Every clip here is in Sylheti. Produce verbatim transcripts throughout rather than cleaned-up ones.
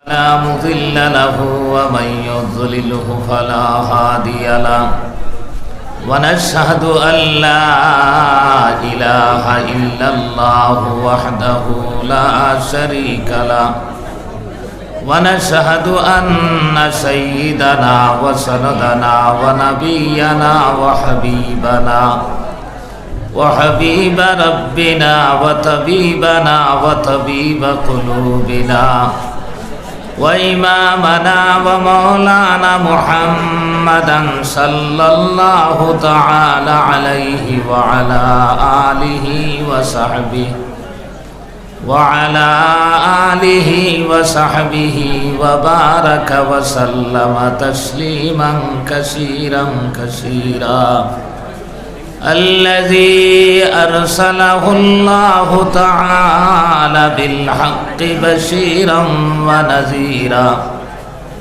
فلا مضل له ومن يضلله فلا هادي له. ونشهد أن لا إله إلا الله وحده لا شريك له. ونشهد أن سيدنا وسندنا ونبينا وحبيبنا وحبيب ربنا وطبيبنا وطبيب قلوبنا وإمامنا ومولانا محمدا صلى الله تعالى عليه وعلى آله وصحبه وعلى آله وصحبه وبارك وسلم تسليما كثيرا كثيرا. الذي أرسله الله تعالى بالحق بشيرا ونذيرا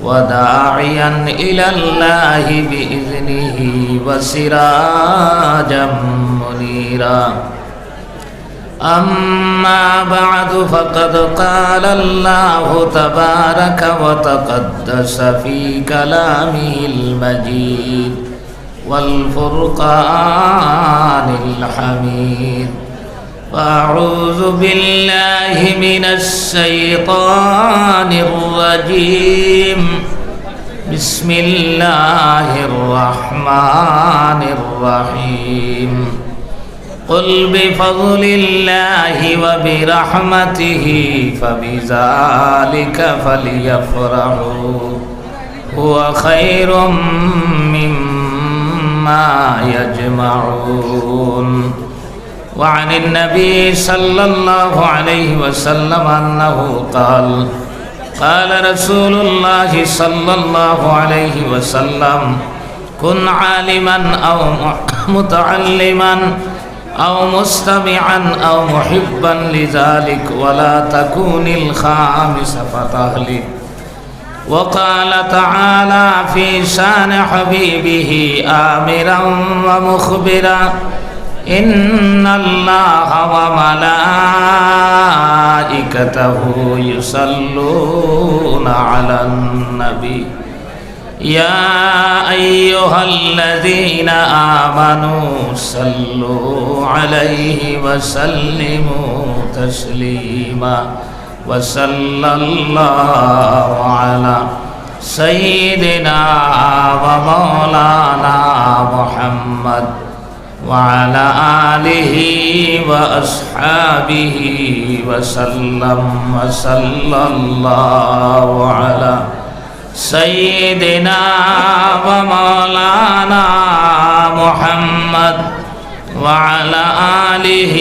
وداعيا إلى الله بإذنه وسراجا منيرا. أما بعد، فقد قال الله تبارك وتقدس في كلامه المجيد والفرقان الحميد. فأعوذ بالله من الشيطان الرجيم. بسم الله الرحمن الرحيم. قل بفضل الله وبرحمته فبذلك فليفرحوا هو خير مما يجمعون. وعن النبي صلى الله عليه وسلم أنه قال، قال رسول الله صلى الله عليه وسلم: كن عالما أو متعلما أو مستمعا أو محبا لذلك، ولا تكن الخامس فتهلك. وقال تعالى في شان حبيبه آمرا ومخبرا: إن الله وملائكته يصلون على النبي، يا أيها الذين آمنوا صلوا عليه وسلموا تسليما. وصلى الله على سيدنا ومولانا محمد وعلى آله وأصحابه وسلم. وصلى الله على سيدنا ومولانا محمد وعلى آله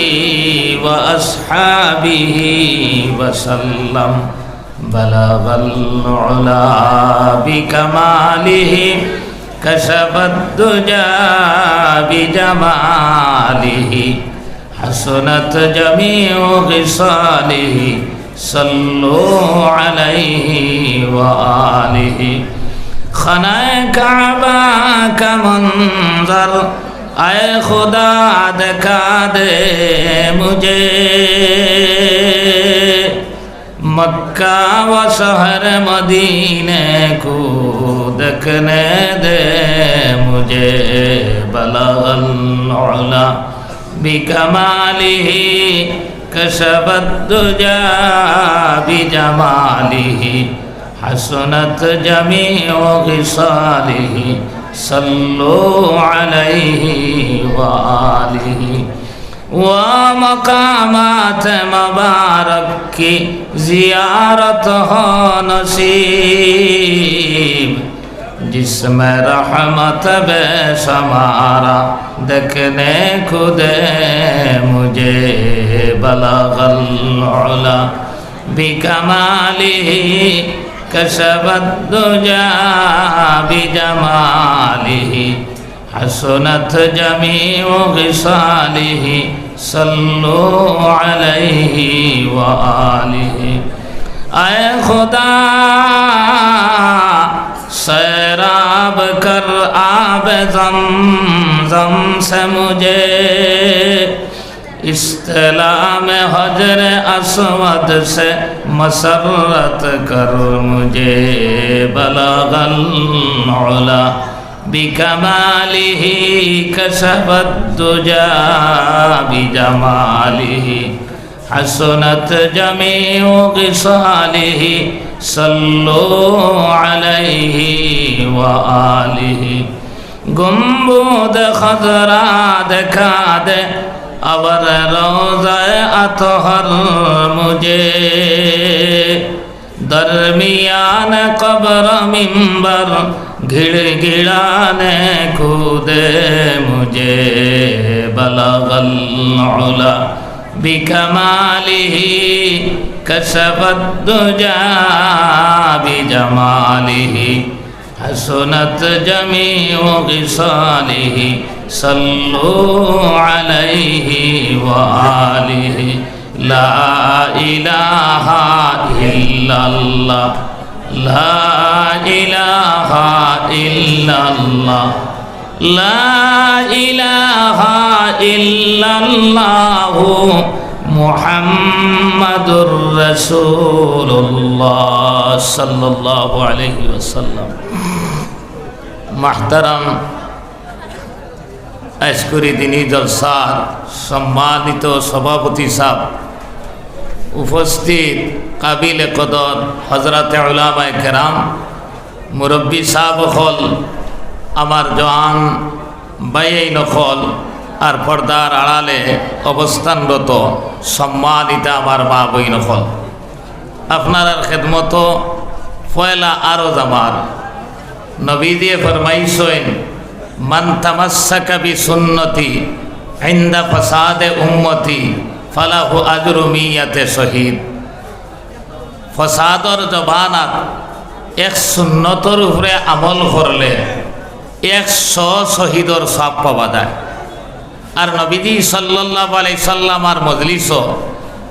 وأصحابه وسلم. بلغ العلا بكماله، كشف الدجى بجماله، حسنت جميع خصاله، صلوا عليه وآله. خانہ کعبہ کا منظر، اے خدا دکھا دے مجھے، مکہ و شہر مدینے کو دیکھنے دے مجھے۔ بلغ العلا بكماله، كشف الدجى بجماله، حسنت جميع خصاله، صلوا عليه وآله۔ وہ مقامات مبارک کی زیارت ہو نصیب، جس میں رحمت بے شمارہ دیکھنے کو دے مجھے۔ بلغ العلا بكماله، كشف الدجى بجماله، حسنت جميع خصاله، صلوا عليه وآله۔ اے خدا، سیراب کر آب زمزم سے مجھے، استلام حجر اسود سے مسرت کر مجھے، بلغ العلا بکمالہ، کشف الدجی بجمالہ، حسنت جمیع خصالہ، صلوا علیہ وآلہ۔ گنبد خضرا دکھا دے اور روضہ اطہر مجھے، درمیان قبر منبر گڑگڑانے کو دے مجھے، بلغ العلا بکمالہ، کشف الدجی بجمالہ، حسنت جمیع خصالہ، صلوا علیہ وآلہ۔ لا الہ الا اللہ، لا الہ الا اللہ، لا الہ الا اللہ، محمد رسول اللہ صلی اللہ علیہ وسلم۔ محترم আজকুরি দিনী জলসার সম্মানিত সভাপতি সাব, উপস্থিত কাবিলে কদর হজরতে উলামায়ে কেরাম, মুরব্বী সাব অকল, আমার জওয়ান ভাইয়াইন অকল, আর পর্দার আড়ালে অবস্থানরত সম্মানিতা আমার মা বইন অকল, আপনারার খেদমতো পয়লা আরজ আমার। নবীজিয়ে ফরমাইছইন, "মান তামাসসাকা বিসুন্নতি ইনদা ফাসাদে উম্মতি ফালাহু আজরু মিয়াতে শহীদ।" ফসাদর জমানাত এক সুন্নতর উপরে আমল করলে একশো শহীদর সওয়াব পাওয়া যায়। আর নবীজি সাল্লাল্লাহু আলাইহি সাল্লামর মজলিসো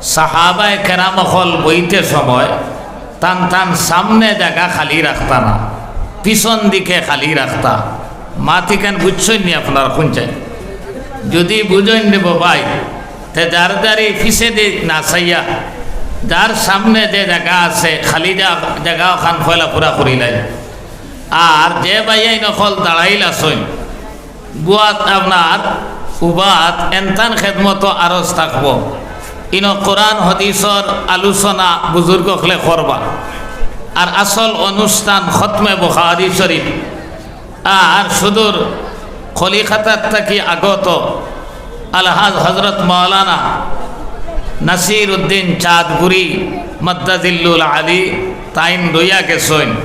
সাহাবায়ে কেরাম অকল বইতে সময় তান তান সামনে জাগা খালি রাখতা না, পিছন দিকে খালি রাখতা। মাতিখান বুঝছইন নি আপনারা? হুনছইন? যদি বুঝইন নি বা ভাই, তে যার যারই পিছেদি না চাইয়া যার সামনে যে জাগা আছে খালি জা-, জাগা অখান পয়লা পুরা করিলাইন। আর যে ভাইয়াইন অকল দাঁড়াইল আছইন, বুয়াত আপনার উবাত এনতান খেদমতো আরজ থাকবো। ইনো কোরআন হাদিসর আলোচনা বুজুর্গ অকলে করবা। আর আসল অনুষ্ঠান খতমে বুখারী শরীফ। আর সুদূর কলিকাতার থাকি আগত আলহাজ হজরত মাওলানা নাসির উদ্দিন চাঁদপুরি মাদ্দাজিল্লুল আলী তাইন রইয়া গেছইন।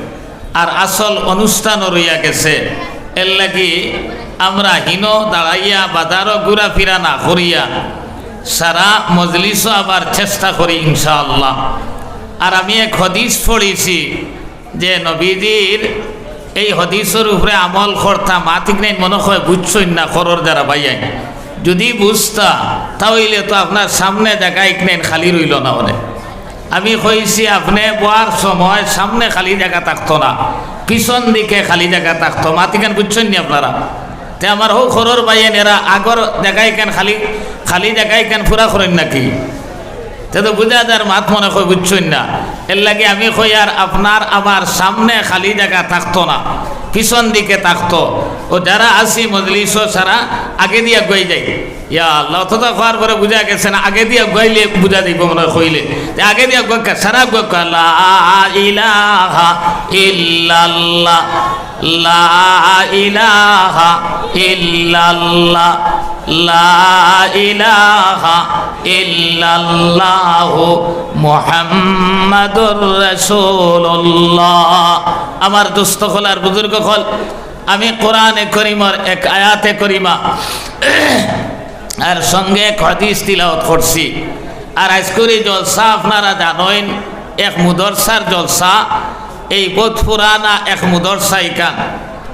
আর আসল অনুষ্ঠানও রইয়া গেছে। এর লাগি আমরা হিনো দাঁড়াইয়া বাজারও ঘুরাফিরা না করিয়া সারা মজলিসও আবার চেষ্টা করি ইনশাআল্লাহ। আর আমি এক হাদিস পড়ছি যে নবীজির এই হাদিসর উপরে আমল করতাম, আতিক নাই মনে হয় বুঝছইন না, করর যারা ভাইয়াইন। যদি বুঝতা, তা অইলে তো আপনার সামনে জাগা ইকনাইন খালি রইল না। মানে আমি কইছি, আপনে বওয়ার সময় সামনে খালি জাগা থাকতো না, পিছন দিকে খালি জাগা থাকতো। মাতিখান বুঝছইন নি আপনারা? তে আমার হউ ঘরর ভাইয়াইন এরা আগর জাগা ইখান খালি, খালি জাগা ইখান পুরা করইন নাকি? তে তো বুঝা যার মাত মনে হয় বুঝছইন না। এর লাগি আমি কই, আর আপনার আমার সামনে খালি জাগা থাকতো না, পিছন দিকে থাকতো। ও যারা আছি মজলিসও সারা আগেদি আগুয়াই যাই। ইয়া আল্লাহ, অততা কওয়ার পরে বুঝা গেছে না, আগেদি আগুয়াইলে বুঝা যাইব মনে হয় কইলে। তে আগেদি আগুয়াক্কা, সারা আগুয়াক্কা, লা ইলাহা ইল্লাল্লাহ, লা ইলাহা ইল্লাল্লাহ, লা ইলাহা ইল্লাল্লাহু মুহাম্মাদুর রাসূলুল্লাহ। আমার দোস্ত অকল আর বুজুর্গ অকল, আমি কোরআনে করিমর এক আয়াতে করিমা আর সঙ্গে এক হাদিস তিলাওয়াত করছি। আর আজকুরি জলসা আপনারা জানইন, এক মুদরসার জলসা, এই বহুত পুরানা এক মুদরসা ইখান,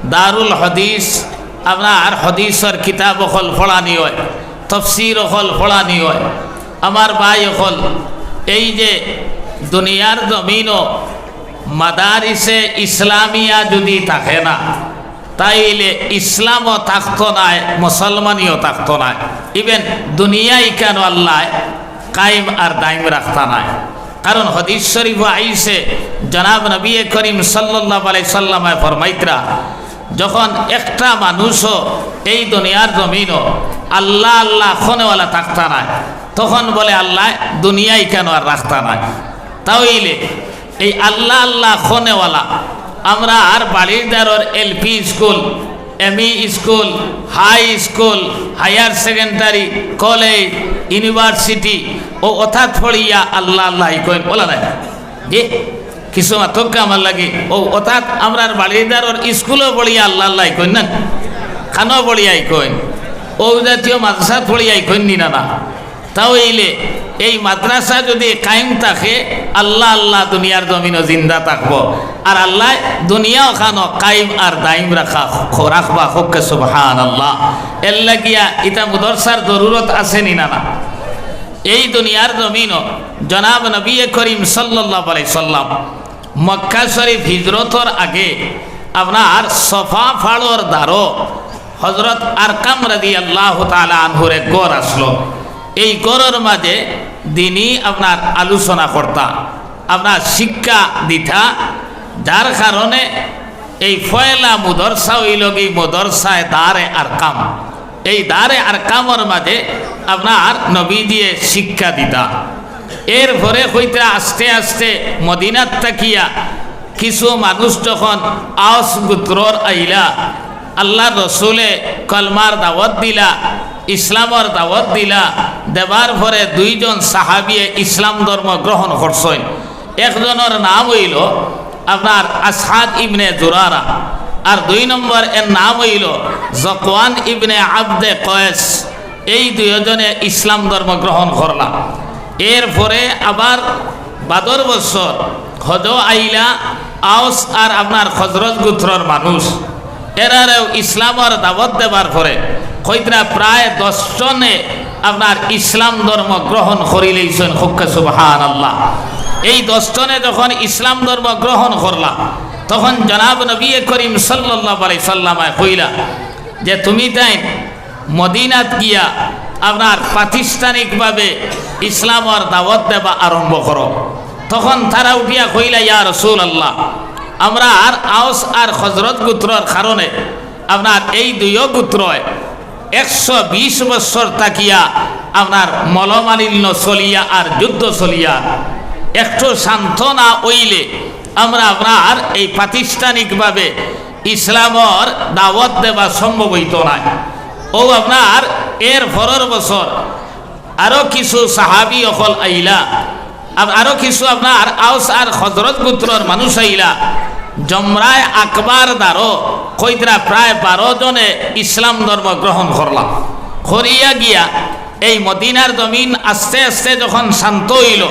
দারুল হাদিস। আপনার হাদিসর কিতাব অকল পড়ানি হয়, তফসির অকল পড়ানি হয়। আমার ভাই অকল, এই যে দুনিয়ার জমিনও মাদারিসে ইসলামিয়া যদি থাকে না, তাইলে ইসলামও থাকতো নায়, মুসলমানিও থাকতো নায়। Even দুনিয়া ইখানও আল্লায় কায়েম আর দায়েম রাখতা নায়। কারণ হাদিস শরীফো আইছে, জনাব নবী করিম সাল্লাল্লাহু আলাইহি সাল্লামে ফরমাইতরা, যখন একটা মানুষও এই দুনিয়ার জমিনো আল্লাহ আল্লাহ কনেওয়ালা থাকতা নায়, তখন বলে আল্লায় দুনিয়া ইখানও আর রাখতা নায়। তা অইলে এই আল্লাহ আল্লাহ কনেওয়ালা আমরার বাড়ির দারর LP school, ME school, high school, higher secondary, college, university, অউ অতাত পড়িয়া আল্লাহ আল্লাহ ইকইন, অলা নায়? জি, কিছু মাতউক্কা আমার লাগি। অউ অতাত আমরার বাড়ির দারর স্কুলো পড়িয়া আল্লাহ আল্লাহ ইকইন না? খানো পড়িয়া ইকইন? অউ জাতীয় মাদ্রাসাত পড়িয়া ইকইন নি না না? তা অইলে এই মাদ্রাসা যুদি কায়েম থাকে, আল্লাহ আল্লাহ দুনিয়ার জমিনো জিন্দা থাকবো। আর আল্লায় দুনিয়াও খানো কায়েম আর দায়েম রাখা, রাখবা, কউক্কা সুবহানাল্লাহ। এরলাগিয়া ইতা মুদরসার জরুরত আছে নি না না? এই দুনিয়ার জমিনো জনাব নবী করিম সাল্লাল্লাহু আলাইহি সাল্লাম মক্কা শরীফ হিজরতর আগে আপনার সফা ফাড়র দারো হজরত আরকাম রাদিয়াল্লাহু তাআলা আনহুর এক ঘর আছলো। এই ঘরর মাঝে দিনি আপনার আলোচনা করতা, আপনার শিক্ষা দিতা, যার কারণে এই পয়লা মুদরসা অইলোগি মুদরসায়ে দারে আরকাম। এই দারে আরকামর মাঝে আপনার নবীজিয়ে শিক্ষা দিতা। এরপরে কইতরা আস্তে আস্তে মদিনাত থাকিয়া কিছু মানুষ যখন আওস গোত্রর আইলা, আল্লার রসুলে কলমার দাওয়াত দিলা, ইসলামর দাওয়াত দিলা, দেবার পরে দুইজন সাহাবিয়ে ইসলাম ধর্ম গ্রহণ করছইন। একজনর নাম অইলো আপনার আসআদ ইবনে জুরারা, আর দুই নম্বর এর নাম অইলো যকওয়ান ইবনে আবদে কয়েস। এই দুইজনে ইসলাম ধর্ম গ্রহণ করলা। এরপরে আবার বাদর বছর হজো আইলা আওস আর আপনার খজরজ গোত্রর মানুষ। এরারেও ইসলামর দাওয়াত দেবার পরে কইতরা প্রায় দশ জনে আপনার ইসলাম ধর্ম গ্রহণ করিলাইছইন। কউক্কা সুবহানাল্লাহ। এই দশ জনে যখন ইসলাম ধর্ম গ্রহণ করলা, তখন জনাব নবী করিম সাল্লাল্লাহু আলাইহি সাল্লামে কইলা যে, তুমি তাইন মদিনাত গিয়া আপনার প্রাতিষ্ঠানিকভাবে ইসলামর দাওয়াত দেবা আরম্ভ করো। তখন তারা উঠিয়া কইলা, ইয়া রাসূলুল্লাহ, আমরার আওস আর খজরজ গোত্রর কারণে আপনার এই দুইও গোত্রয় একশো বিশ বছর থাকিয়া আপনার মলমালিন্য চলিয়া আর যুদ্ধ চলিয়া, একটু শান্ত না অইলে আমরা আপনার এই প্রাতিষ্ঠানিকভাবে ইসলামর দাওয়াত দেবা সম্ভব অইতো নায়। অউ আপনার এর পরর বছর আরো কিছু সাহাবি অকল আইলা, আব-, আরো কিছু আপনার আওস আর খজরজ গোত্রর মানুষ আইলা, জমরায়ে আকবার দারো কইতরা প্রায় বারো জনে ইসলাম ধর্ম গ্রহণ করলা। করিয়া গিয়া এই মদিনার জমিন আস্তে আস্তে যখন শান্ত অইলো,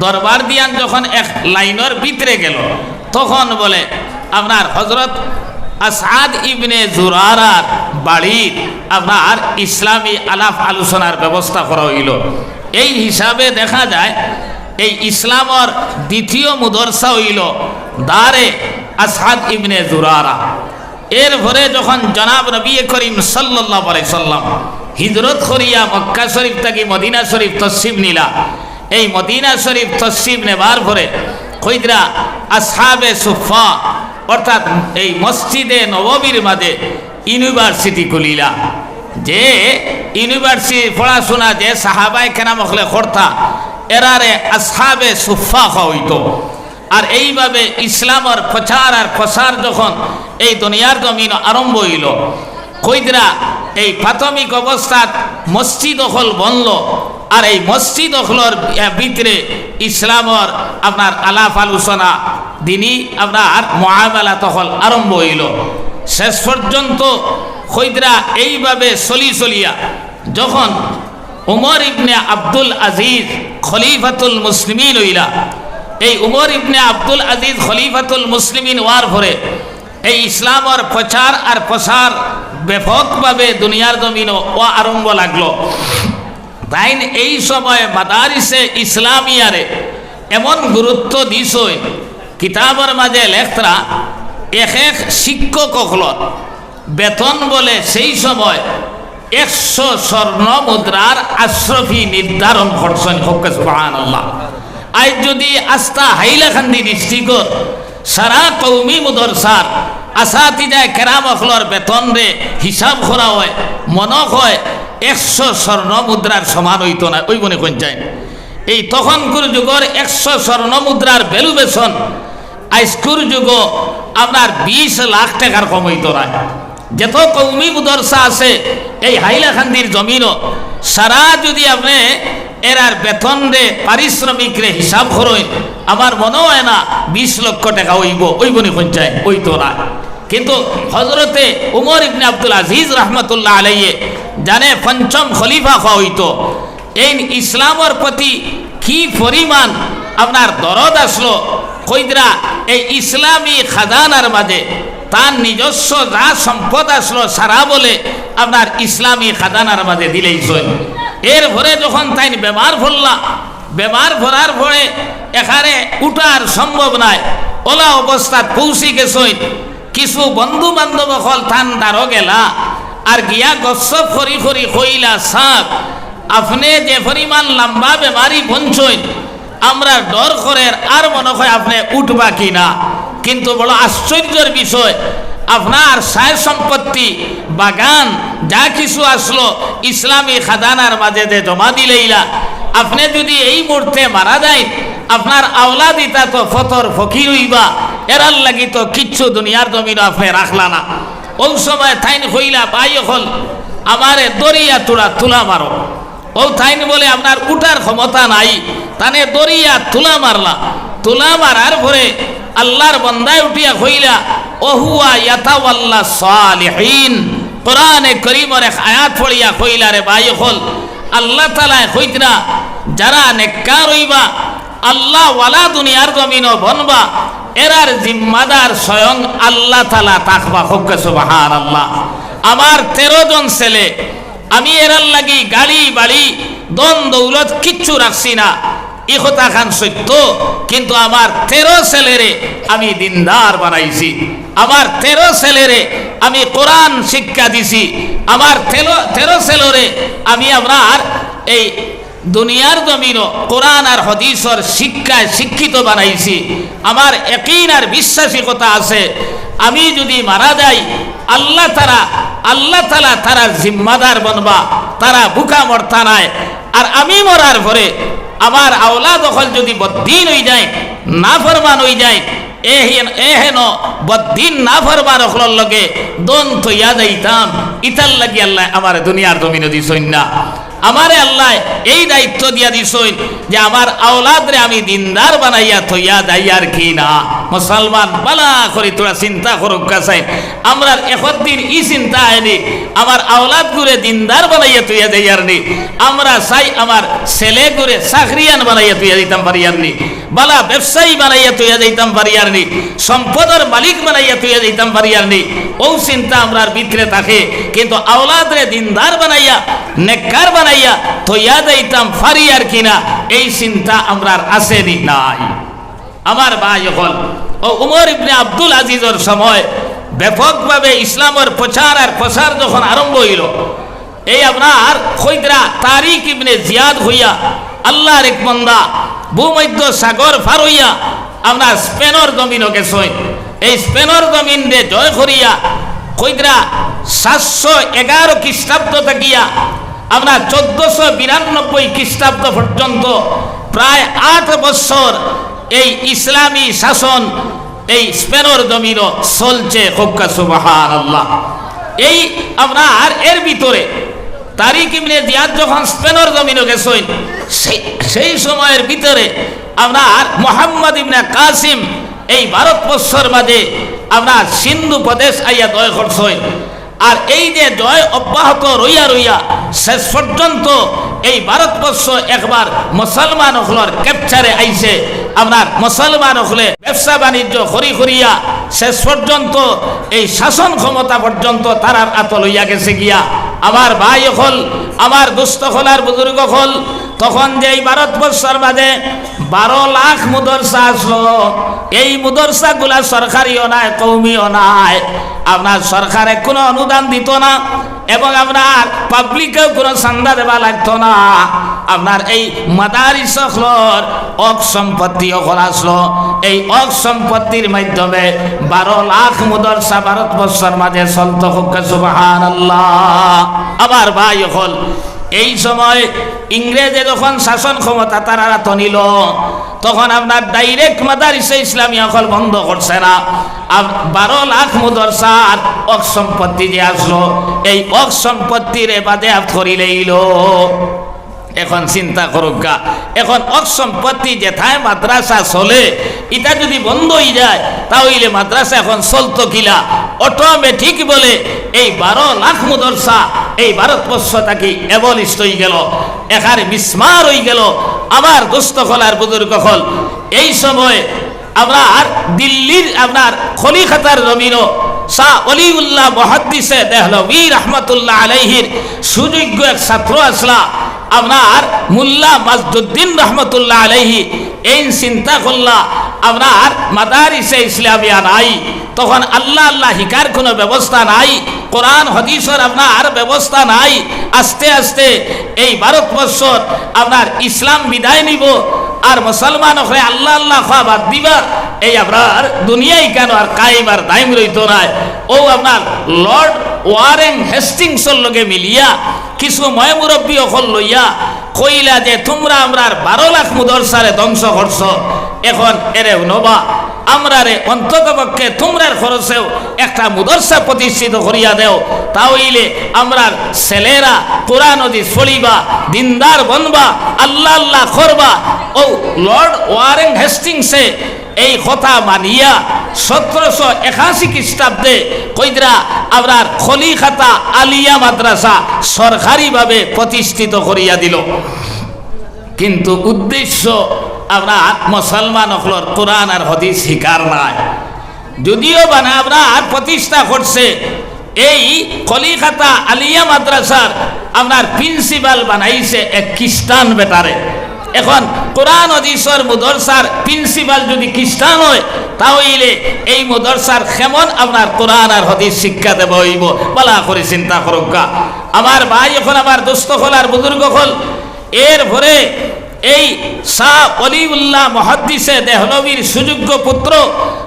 দরবার দিয়ান যখন এক লাইনর ভিতরে গেলো, তখন বলে আপনার হজরত আসআদ ইবনে জুরারার বাড়িত আপনার ইসলামী আলাপ আলোচনার ব্যবস্থা করা অইলো। এই হিসাবে দেখা যায় এই ইসলামর দ্বিতীয় মুদরসা অইলো দারে আসআদ ইবনে জুরারা। এরপরে যখন জনাব নবী করিম সাল্লাল্লাহু আলাইহি সাল্লাম হিজরত করিয়া মক্কা শরীফ থাকি মদিনা শরীফ তশরিফ নিলা, এই মদিনা শরীফ তশরিফ নেবার পরে কইতরা আসহাবে সুফা, অর্থাৎ এই মসজিদে নববীর মাঝে ইউনিভার্সিটি খুলিলা। যে ইউনিভার্সিটি পড়াশোনা যে সাহাবায়ে কেরাম অকলে করতা, এরারে আসহাবে সুফা কওয়া অইতো। আর এইভাবে ইসলামর প্রচার আর প্রসার যখন এই দুনিয়ার জমিন আরম্ভ অইলো, কইতরা এই প্রাথমিক অবস্থাত মসজিদ অকল বনলো, আর এই মসজিদ অকলর, আহ, ভিতরে ইসলামর আপনার আলাপ আলোচনা, দিনি আপনার মুআমালাত অকল আরম্ভ অইলো। শেষ পর্যন্ত কইতরা এইভাবে চলি চলিয়া যখন উমর ইবনে আব্দুল আজিজ খলিফাতুল মুসলিমিন অইলা। এই উমর ইবনে আব্দুল আজিজ খলিফাতুল মুসলিমিন অওয়ার পরে এই ইসলামর প্রচার আর প্রসার ব্যাপকভাবে দুনিয়ার জমিনো অওয়া আরম্ভ লাগলো। তাইন এই সময় মাদারিসে ইসলামিয়ারে এমন গুরুত্ব দিছইন, কিতাবর মাঝে লেখতরা এক এক শিক্ষক অকলর বেতন বলে সেই সময় একশো স্বর্ণ মুদ্রার আশরফি নির্ধারণ করছইন। কউক্কা সুবহানাল্লাহ। আইজ যুদি আস্তা হাইলাকান্দি ডিস্ট্রিক্টর সারা কওমি মুদরসার আসাতিজায়ে কেরাম অকলর বেতনরে হিসাব করা অয়, মনো অয় একশো স্বর্ণ মুদ্রার সমান অইতো নায়, অইবো নি কইন চাইন? এই তখনকুর যুগর একশো স্বর্ণ মুদ্রার ভ্যালুয়েশন আইজকুর যুগো আপনার বিশ লাখ টেকার কম অইতো নায়। যত কওমি মুদরসা আছে এই হাইলাকান্দির জমিনো, সারা যুদি আপনে এরার বেতনরে, পারিশ্রমিকরে হিসাব করইন, আমার মনো অয় না বিশ লক্ষ টেকা অইবো, অইবো নি কইন চাইন? অইতো নায়। কিন্তু হজরতে উমর ইবনে আব্দুল আজিজ রহমতুল্লাহ আলাইহে জানে পঞ্চম খলিফা কওয়া অইতো, এইন ইসলামর প্রতি কি পরিমাণ আপনার দরদ আছলো, কইদরা এই ইসলামী খাজানার মাঝে তার নিজস্ব যা সম্পদ আছলো সারা বলে আপনার ইসলামী খাজানার মাঝে দিলাইছইন। এরপরে যখন তাইন বেমার পড়লা, বেমার পড়ার পরে এখানে উঠার সম্ভব নায়, অলা অবস্থাত পৌঁছি গেছইন। কিছু বন্ধু বান্ধব অকল তান দ্বারো গেলা, আর গিয়া গসপ করি করি কইলা, "সাব, আপনে যে পরিমাণ লম্বা বেমারি বনছইন, আমরা ডর করের আর মনো অয় আপনে উঠবা কি না।" কিন্তু বড় আশ্চর্যর বিষয়, আপনার সয় সম্পত্তি, বাগান, যা কিছু আছলো ইসলামী খাজানার মাঝে যে জমা দিলাইলা, আপনে যুদি এই মুহূর্তে মারা যাইন, আপনার আওলাদ ইতা তো ফতর ফকির অইবা, এরার লাগি তো কিচ্ছু দুনিয়ার জমিনো আপনে রাখলা না। অউ সময় তাইন কইলা, "ভাই অকল, আমারে দরিয়া তুলা, তুলা মারো।" অউ তাইন বলে আপনার উঠার ক্ষমতা নাই, তানে দরিয়া তুলা মারলা। তুলা মারার পরে আল্লার বন্দায় উঠিয়া কইলা, "ওহুয়া ইয়াতাওয়াল্লা সালিহিন।" কোরআনে করিমর এক আয়াত পড়িয়া কইলা, "রে ভাই অকল, আল্লা তাআলায় কইতরা, যারা নেককার অইবা, আল্লা ওয়ালা দুনিয়ার জমিনো বনবা, এরার জিম্মাদার স্বয়ং আল্লা তাআলা থাকবা।" কউক্কা সুবহানাল্লাহ। আমার তেরো জন ছেলে, আমি এরার লাগি গাড়ি বাড়ি ধন দৌলত কিচ্ছু রাখছি না, ই কথাখান সত্য, কিন্তু আমার তেরো ছেলেরে আমি দিনদার বানাইছি, আমার তেরো ছেলেরে আমি কোরআন শিক্ষা দিছি, আমার তেরো, তেরো ছেলেরে আমি আপনার এই দুনিয়ার জমিনো কোরআন আর হাদিসর শিক্ষায় শিক্ষিত বানাইছি। আমার একিন আর বিশ্বাসিকতা আছে, আমি যুদি মারা যাই, আল্লা তাআলা, আল্লা তাআলা তারার জিম্মাদার বনবা, তারা ভুকা মরতা নায়। আর আমি মরার পরে আমার আওলাদ অকল যুদি বদ্দিন অইযায়, নাফরমান অইযায়, এহেন, এহেন বদ্দিন নাফরমান অকলর লগে ধন থইয়া যাইতাম, ইতার লাগি আল্লায় আমারে দুনিয়ার জমিনো দিছইন না। আমারে আল্লায় এই দায়িত্ব দিয়া দিছইন যে আমার আওলাদরে আমি দিনদার বানাইয়া থইয়া যাইয়ার কি না। মুসলমান, ভালা করি থুড়া চিন্তা করউক্কা চাইন। আমরার একদিন ই চিন্তা আয়নি, আমার আওলাদগুরে দিনদার বানাইয়া থইয়া যাইয়ার নি? আমরা চাই আমার ছেলেগুরে চাকরিয়ান বানাইয়া থইয়া যাইতাম পারিয়ার নি, ভালা ব্যবসায়ী বানাইয়া থইয়া যাইতাম পারিয়ার নি, সম্পদর মালিক বানাইয়া থইয়া যাইতাম পারিয়ার নি। অউ চিন্তা আমরার ভিতরে থাকে, কিন্তু আওলাদরে দিনদার বানাইয়া, নেককার বানাইয়া থইয়া যাইতাম পারিয়ার কি না, এই চিন্তা আমরার আছে নি নাই? আমার ভাই অকল, অউ উমর ইবনে আব্দুল আজিজর সময় ব্যাপকভাবে ইসলামর প্রচার আর প্রসার যখন আরম্ভ অইলো, এই আপনার কইদরা তারিক ইবনে জিয়াদ কইয়া আল্লার এক বন্দা, ভূমধ্য সাগর পার অইয়া আপনার স্পেনর জমিনো গেছইন। এই স্পেনর জমিনরে জয় করিয়া কইদরা সাতশো এগারো খ্রিস্টাব্দ থাকিয়া আপনার চোদ্দশো বিরানব্বই খ্রিস্টাব্দ পর্যন্ত প্রায় আট বছর এই ইসলামী শাসন এই স্পেনর জমিনো চলছে। কউক্কা সুবহানাল্লাহ। এই আপনার এর ভিতরে তারিক ইবনে জিয়াদ যখন স্পেনর জমিনো গেছইন, সেই, সেই সময়ের ভিতরে আপনার মোহাম্মদ ইবনে কাসিম এই ভারতবর্ষর মাঝে আপনার সিন্ধু প্রদেশ আইয়া জয় করছইন। আর এই যে জয় অব্যাহত রইয়া রইয়া শেষ পর্যন্ত এই ভারতবর্ষ একবার মুসলমান অকলর ক্যাপচারে আইছে। আপনার মুসলমান অকলে ব্যবসা বাণিজ্য করি করিয়া শেষ পর্যন্ত এই শাসন ক্ষমতা পর্যন্ত তারার আতো লইয়া গেছে গিয়া। আমার ভাই অকল, আমার দোস্ত অকল আর বুজুর্গ অকল, তখন যে এই ভারতবর্ষর মাঝে বারো লাখ মুদরসা আসলো। এই মুদরসাগুলা সরকারিও নায়, কওমিও নায়। আপনার সরকারে কোনো অনুদান দিত না এবং আপনার পাবলিকেও কোনো চান্দা দেওয়া লাগতো না। আপনার এই মাদারিস অকলর অক সম্পত্তি অকল আসলো। এই অক সম্পত্তির মাধ্যমে বারো লাখ মুদরসা ভারতবর্ষর মাঝে চলতো। কউক্কা সুবহানাল্লাহ। আমার ভাই অকল, এই সময় ইংরেজে যখন শাসন ক্ষমতা তারার আতো নিল, তখন আপনার direct মাদারিসে ইসলামিয়া অকল বন্ধ করছে না। আর বারো লাখ মুদরসার অক সম্পত্তি যে আসলো, এই অক সম্পত্তিরে বাজেয়াপ্ত করিলাইলো। এখন চিন্তা করউক্কা, এখন অক সম্পত্তি যেথায় মাদ্রাসা চলে, ইটা যদি বন্ধ অইযায়, তা অইলে মাদ্রাসা এখন চলতো কিলা? Automatic বলে এই বারো লাখ মুদরসা এই ভারতবর্ষ থাকি abolish অইগেলো, একার মিসমার অইগেলো। আমার দোস্ত অকল আর বুজুর্গ অকল, এই সময় আপনার দিল্লির আপনার কলিকাতার জমিনো শাহ অলিউল্লাহ মুহাদ্দিসে দেহলভী রহমতুল্লাহ আলাইহির সুযোগ্য এক ছাত্র আসলা, আপনার মোল্লা মাজদুদ্দিন রহমতুল্লাহ আলাইহি। এইন চিন্তা করলা, আপনার মাদারিসে ইসলামিয়া নাই, তখন আল্লাহ আল্লাহ হিকার কোনো ব্যবস্থা নাই, কোরআন হাদিসর আপনার ব্যবস্থা নাই। আস্তে আস্তে এই ভারতবর্ষর আপনার ইসলাম বিদায় নিবো, আর মুসলমান অকলে আল্লাহ আল্লাহ কওয়া বাদ দিবা। এই আপনার দুনিয়া ইকানো আর কায়েম আর দায়েম রইতো নায়। অউ আপনার লর্ড ওয়ারেন হেস্টিংসর লগে মিলিয়া কিছু ময়-মুরব্বি অকল লইয়া কইলা যে, "তুমরা আমরার বারো লাখ মুদরসারে ধ্বংস করছো, এখন এরে হুনবা, আমরারে অন্ততপক্ষে তুমরার খরচেও একটা মুদরসা প্রতিষ্ঠিত করিয়া দেও, তা অইলে আমরার ছেলেরা কোরআন হাদিস পড়িবা, দিনদার বনবা, আল্লাহ আল্লাহ করবা।" অউ লর্ড ওয়ারেন হেস্টিংসে এই কথা মানিয়া সতেরোশো একাশি খ্রিস্টাব্দে কইদরা আমরার কলিকাতা আলিয়া মাদ্রাসা সরকারিভাবে প্রতিষ্ঠিত করিয়া দিল। কিন্তু উদ্দেশ্য আপনার মুসলমান অকলর কোরআন আর হাদিস হিকার নায়। যদিও বানা আপনার প্রতিষ্ঠা করছে এই কলিকাতা আলিয়া মাদ্রাসার আপনার principal বানাইছে এক খ্রিস্টান বেটারে। এখন কোরআন হাদিসর মুদরসার principal যদি খ্রিস্টান হয়, তা অইলে এই মুদরসার কেমন আপনার কোরআন আর হাদিস শিক্ষা দেওয়া অইবো? ভালা করি চিন্তা করউক্কা। আমার ভাই অকল, আমার দোস্ত অকল আর বুজুর্গ অকল, এরপরে এই শাহ অলিউল্লাহ মুহাদ্দিসে দেহলভীর সুযোগ্য পুত্র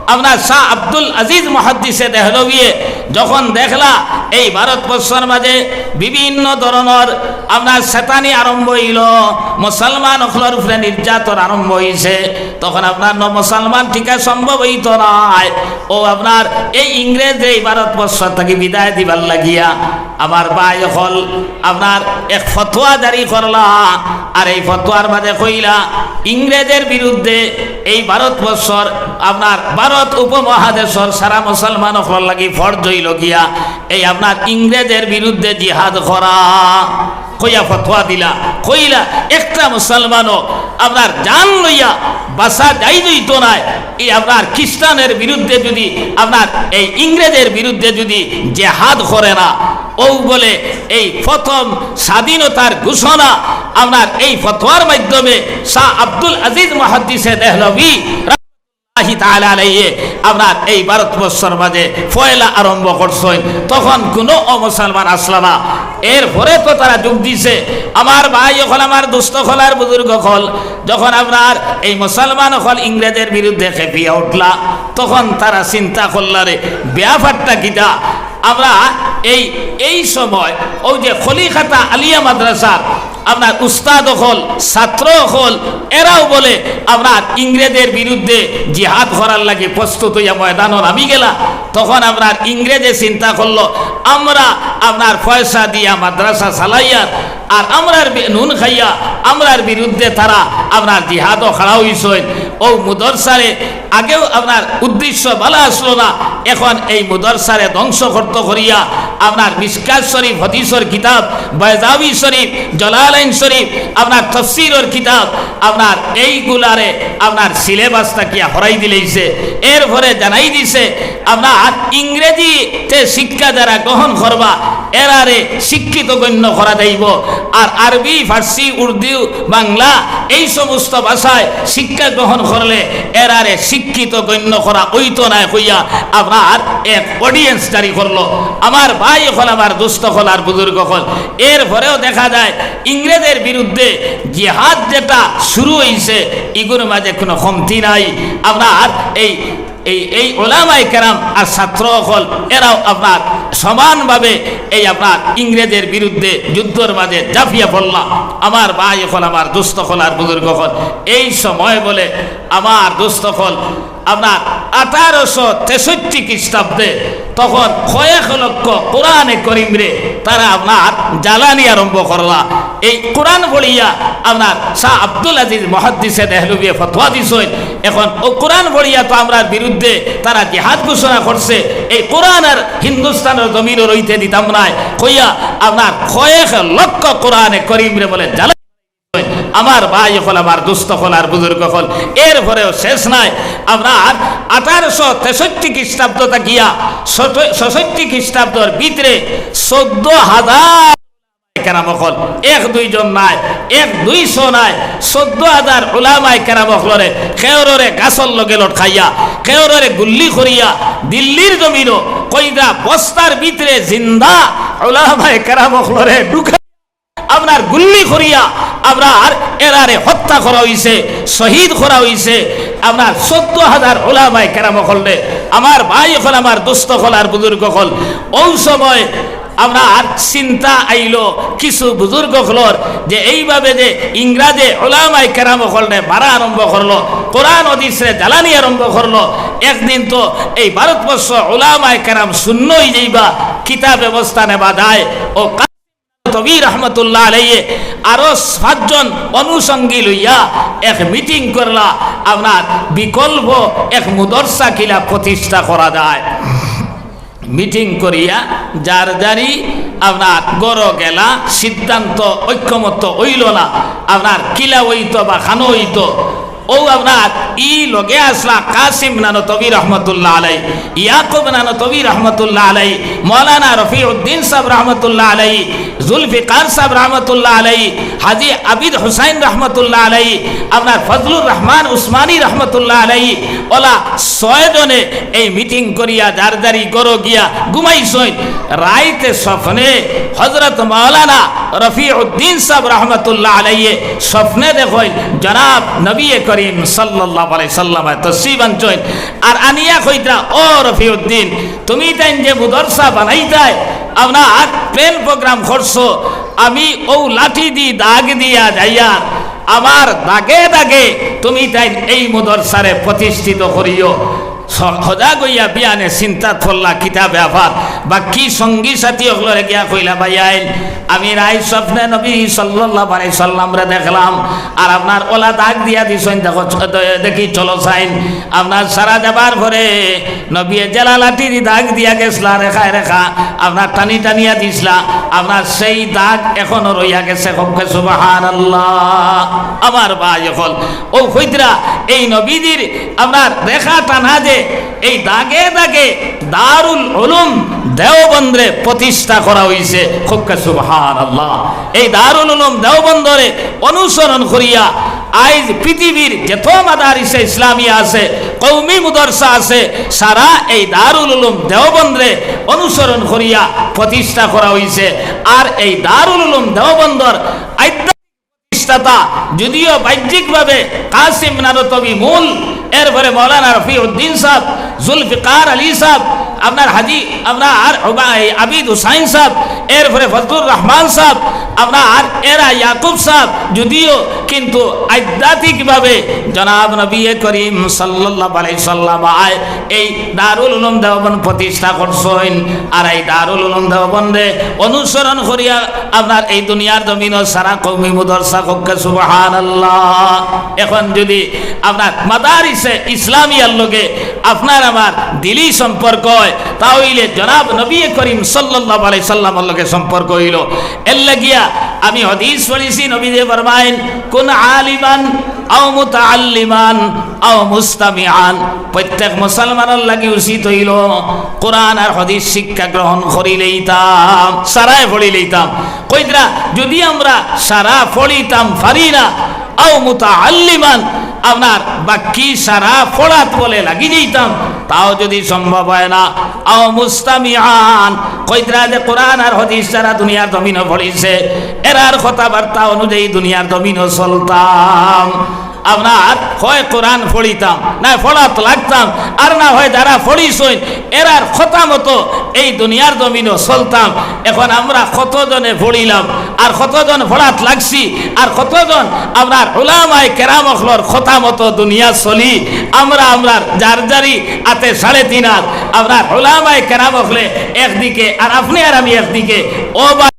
আপনার শাহ আব্দুল আজিজ মুহাদ্দিসে দেহলভীয়ে যখন দেখলা এই ভারতবর্ষর মাঝে বিভিন্ন ধরনর আপনার শয়তানি আরম্ভ অইলো, মুসলমান অকলর উপরে নির্যাতন আরম্ভ অইছে, তখন আপনার ন-, মুসলমান টিকা সম্ভব অইতো নায়। অউ আপনার এই ইংরেজরে এই ভারতবর্ষ থাকি বিদায় দিবার লাগিয়া আমার ভাই অকল আপনার এক ফতোয়া জারি করলা, আর এই ফতোয়ার মাঝে কইলা, ইংরেজর বিরুদ্ধে এই ভারতবর্ষর আপনার ভারত উপমহাদেশর সারা মুসলমান অকলর লাগি ফরজ অইলো গিয়া এই আপনার ইংরেজর বিরুদ্ধে জিহাদ করা। কইয়া ফতোয়া দিলা, কইলা একটা মুসলমানও আপনার জান লইয়া বাঁচা যাইতো নায়। এই আপনার খ্রিস্টানর বিরুদ্ধে যদি, আপনার এই ইংরেজর বিরুদ্ধে যদি জেহাদ করে না, অউ বলে এই প্রথম স্বাধীনতার ঘোষণা আপনার এই ফতোয়ার মাধ্যমে শাহ আব্দুল আজিজ মুহাদ্দিসে দেহলভী রাহমাতুল্লাহি তাআলা আলাইহি আপনার এই ভারতবর্ষর মাঝে পয়লা আরম্ভ করছইন। তখন কোনো অমুসলমান আসলা না। এরপরে তো তারা যোগ দিছে। আমার ভাই অকল, আমার দোস্ত অকল আর বুজুর্গ অকল, যখন আপনার এই মুসলমান অকল ইংরেজর বিরুদ্ধে খেপিয়া উঠলা, তখন তারা চিন্তা করলা, রে, ব্যাপারটা কিতা? আমরা এই, এই সময় অউ যে কলিকাতা আলিয়া মাদ্রাসার আপনার উস্তাদ অকল, ছাত্র অকল, এরাও বলে আপনার ইংরেজর বিরুদ্ধে জিহাদ করার লাগি প্রস্তুত অইয়া ময়দানো নামি গেলা। তখন আপনার ইংরেজে চিন্তা করলো, আমরা আপনার পয়সা দিয়া মাদ্রাসা চালাইয়ার, আর আমরার বি-, নুন খাইয়া আমরার বিরুদ্ধে তারা আপনার জিহাদো খাড়া অইছইন। অউ মুদরসারে আগেও আপনার উদ্দেশ্য ভালা আসলো না, এখন এই মুদরসারে ধ্বংস করতো করিয়া আপনার মিশকাত শরীফ, হাদিসর কিতাব, বায়জাবি শরীফ, জালালাইন শরীফ, আপনার তফসিরর কিতাব, আপনার এইগুলারে আপনার সিলেবাস থাকিয়া হরাই দিলাইছে। এরপরে জানাই দিছে, আপনার ইংরেজিতে শিক্ষা যারা গ্রহণ করবা, এরারে শিক্ষিত গণ্য করা যাইব। আর আরবি, ফার্সি, উর্দু, বাংলা, এই সমস্ত ভাষায় শিক্ষা গ্রহণ করলে এরারে শিক্ষিত গণ্য করা অইতো নায় কইয়া আপনার এক অডিয়েন্স জারি করলো। আমার ভাই অকল, আমার দোস্ত অকল, আর বুজুর্গ অকল, এরপরেও দেখা যায় ইংরেজের বিরুদ্ধে জিহাদ যেটা শুরু অইছে, ইগুর মাঝে কোনো কমতি নাই। আপনার এই এই, এই ওলামায়ে কেরাম আর ছাত্র অকল, এরাও আপনার সমানভাবে এই আপনার ইংরেজের বিরুদ্ধে যুদ্ধর মাঝে ঝাঁপিয়া পড়লা। আমার ভাই অকল, আমার দোস্ত অকল, আর বুজুর্গ অকল, এই সময় বলে আমার দোস্ত অকল, আপনার আঠারোশো তেষট্টি খ্রিস্টাব্দে তখন কয়েক লক্ষ কোরআনে করিমরে তারা আপনার জ্বালানি আরম্ভ করলা। এই কোরআন পড়িয়া আপনার শাহ আব্দুল আজিজ মুহাদ্দিসে দেহলভিয়ে ফতোয়া দিছইন। এখন ও কোরআন পড়িয়া তো আমরার বিরুদ্ধে তারা জিহাদ ঘোষণা করছে, এই কোরআন আর হিন্দুস্তানর জমিনো রইতে দিতাম নায় কইয়া আপনার কয়েক লক্ষ কোরআনে করিমরে বলে জ্বালা। আমার ভাই অকল, আমার দোস্ত অকল, আর বুজুর্গ অকল, এরপরেও শেষ নাই। আপনার আঠারোশো তেষট্টি খ্রিস্টাব্দ থাকিয়া ছষট্টি খ্রিস্টাব্দর ভিতরে চৌদ্দ হাজার কেরাম অকল, এক দুইজন নায়, এক দুইশো নায়, চৌদ্দ হাজার উলামায়ে কেরাম অকলরে কেউররে গাছর লগে লটকাইয়া, কেউররে গুল্লি করিয়া দিল্লির জমিনো কইরা বস্তার ভিতরে জিন্দা উলামায়ে কেরাম অকলরে ঢুকাই আপনার গুল্লি করিয়া আপনার এরারে হত্যা করা অইছে, শহীদ করা অইছে। আপনার চৌদ্দ হাজার উলামায়ে কেরাম অকলরে, আমার ভাই অকল, আমার দোস্ত অকল, আর বুজুর্গ অকল, অউ সময় আপনার চিন্তা আইলো কিছু বুজুর্গ অকলর যে এইভাবে যে ইংরেজে উলামায়ে কেরাম অকলরে মারা আরম্ভ করলো, কোরআন হাদিসরে জ্বালানি আরম্ভ করলো, একদিন তো এই ভারতবর্ষ উলামায়ে কেরাম শূন্য অই যাইবা, কিতা ব্যবস্থা নেবা যায়। ও কাসিম নানতবী রহমতুল্লাহ আলাইহি আরো পাঁচজন অনুষঙ্গী লইয়া এক মিটিং করলা, আপনার বিকল্প এক মুদরসা কিলা প্রতিষ্ঠা করা যায়। মিটিং করিয়া যার যারি আপনার ঘরো গেলা, সিদ্ধান্ত ঐক্যমত্য অইল না, আপনার কিলা অইতো বা খানো অইতো। ও আপনার ই লগে আসলা কাসিম নানতবী রহমতুল্লাহ আলাই, ইয়াকুব নানতবী রহমতুল্লাহ আলাই, মৌলানা রফিউদ্দিন সাহেব রহমতুল্লাহ আলাই, জুলফিকার সাহেব রহমতুল্লাহ আলাই, হাজী আবিদ হুসাইন রহমতুল্লাহ আলাই, আপনার ফজলুর রহমান উসমানী রহমতুল্লাহ আলাই, ওলা ছয় জনে এই মিটিং করিয়া যার যারি ঘরো গিয়া ঘুমাইছইন। রাইতে স্বপ্নে হজরত মৌলানা রফিউদ্দিন সাহেব রহমতুল্লাহ আলাইহি স্বপ্নে দেখইন জনাব নবী করিম সাল্লাল্লাহু আলাইহি সাল্লামে তশরিফ আনছইন। আর আনিয়া কইতরা, "ও রফিউদ্দিন, তুমি তাইন যে মুদরসা বানাইতায়, আপনার প্ল্যান প্রোগ্রাম করছো, আমি অউ লাঠি দি দাগ দিয়া যাইয়ার, আমার দাগে দাগে তুমি তাইন এই মুদরসারে প্রতিষ্ঠিত করিও।" স-, সজাগ অইয়া বিয়ানে চিন্তাত পড়লা কিতা ব্যাপার, বাকি সঙ্গী সাথী অকলরে গিয়া কইলা, "ভাইয়াইন, আমি রাইত স্বপ্নে নবী সাল্লাল্লাহু আলাইহি সাল্লামরে দেখলাম, আর আপনার ওলা দাগ দিয়া দিছইন, দেখো, চ-, দে-, দেখি চলো চাইন।" আপনার সারা যাবার পরে নবীয়ে যেলা লাঠি দি দাগ দিয়া গেছলা রেখায় রেখা, আপনার টানি টানিয়া দিছলা, আপনার সেই দাগ এখনো রইয়া গেছে। কউক্কা সুবহানাল্লাহ। আমার ভাই অকল, অউ কইতরা এই নবীজির আপনার রেখা টানা যে এই দাগে দাগে দারুল উলুম দেওবন্দরে প্রতিষ্ঠা করা অইছে। কউক্কা সুবহানাল্লাহ। এই দারুল উলুম দেওবন্দরে অনুসরণ করিয়া আইজ পৃথিবীর যত মাদারিসে ইসলামিয়া আছে, কওমি মুদরসা আছে, সারা এই দারুল উলুম দেওবন্দরে অনুসরণ করিয়া প্রতিষ্ঠা করা অইছে। আর এই দারুল উলুম দেওবন্দর আধ্যাত্মিক প্রতিষ্ঠাতা যদিও বাহ্যিকভাবে কাসিম নানতবী মূল, এরপরে মৌলানা রফিউদ্দিন সাহেব, জুলফিকার আলী সাহেব, আপনার হাজি, আপনার হুবা-, এই আবিদ হুসাইন সাহেব, এরপরে ফজলুর রহমান সাহেব, আপনার এরা ইয়াকুব সাহেব, যদিও কিন্তু আধ্যাত্মিকভাবে জনাব নবী করিম সাল্লাল্লাহু আলাইহি সাল্লাম আয় এই দারুল উলুম দেওবন্দ প্রতিষ্ঠা করছইন। আর এই দারুল উলুম দেওবন্দে অনুসরণ করিয়া আপনার এই দুনিয়ার জমিনও সারা কওমি মুদরসা হককে সুবহানাল্লাহ। এখন যদি আপনার মাদারিসে ইসলামিয়ার লগে আপনার আমার দিলি সম্পর্ক হয়, তা হইলে জনাব নবী করিম সাল্লাল্লাহু আলাইহি সাল্লামর লগে সম্পর্ক হইল। এর লাগিয়া আমি হাদিস পড়ছি, নবীজি ফরমাইন, "কুন আলিমান আও মুতাআল্লিমান আও মুস্তামিআন।" প্রত্যেক মুসলমানর লাগি উচিত হইল কোরআন আর হাদিস শিক্ষা গ্রহণ করি লইতাম, সারায় পড়ি লইতাম। কইতরা, যদি আমরা সারা পড়িতাম পারি না, আও মুতাআল্লিমান, আপনার বাকি সারা পড়াত বলে লাগি যাইতাম, তাও যদি সম্ভব হয় না, আও মুস্তামিআন, কইতরা যে কোরআন আর হাদিস যারা দুনিয়ার জমিনও পড়িছে, এরার কথাবার্তা অনুযায়ী দুনিয়ার জমিনও চলতাম। আপনার হয় কোরআন পড়িতাম, না পড়াত লাগতাম, আর না হয় যারা পড়িছইন এরার কথা মতো এই দুনিয়ার জমিনও চলতাম। এখন আমরা কতজনে পড়িলাম, আর কতজন পড়াত লাগছি, আর কতজন আপনার উলামায়ে কেরাম অকলর কথা মতো দুনিয়া চলি। আমরা আমরার যার যারি আতে সাড়ে তিন হাত, আপনার উলামায়ে কেরাম অকলে একদিকে আর আপনি আর আমি একদিকে। ও ভাই,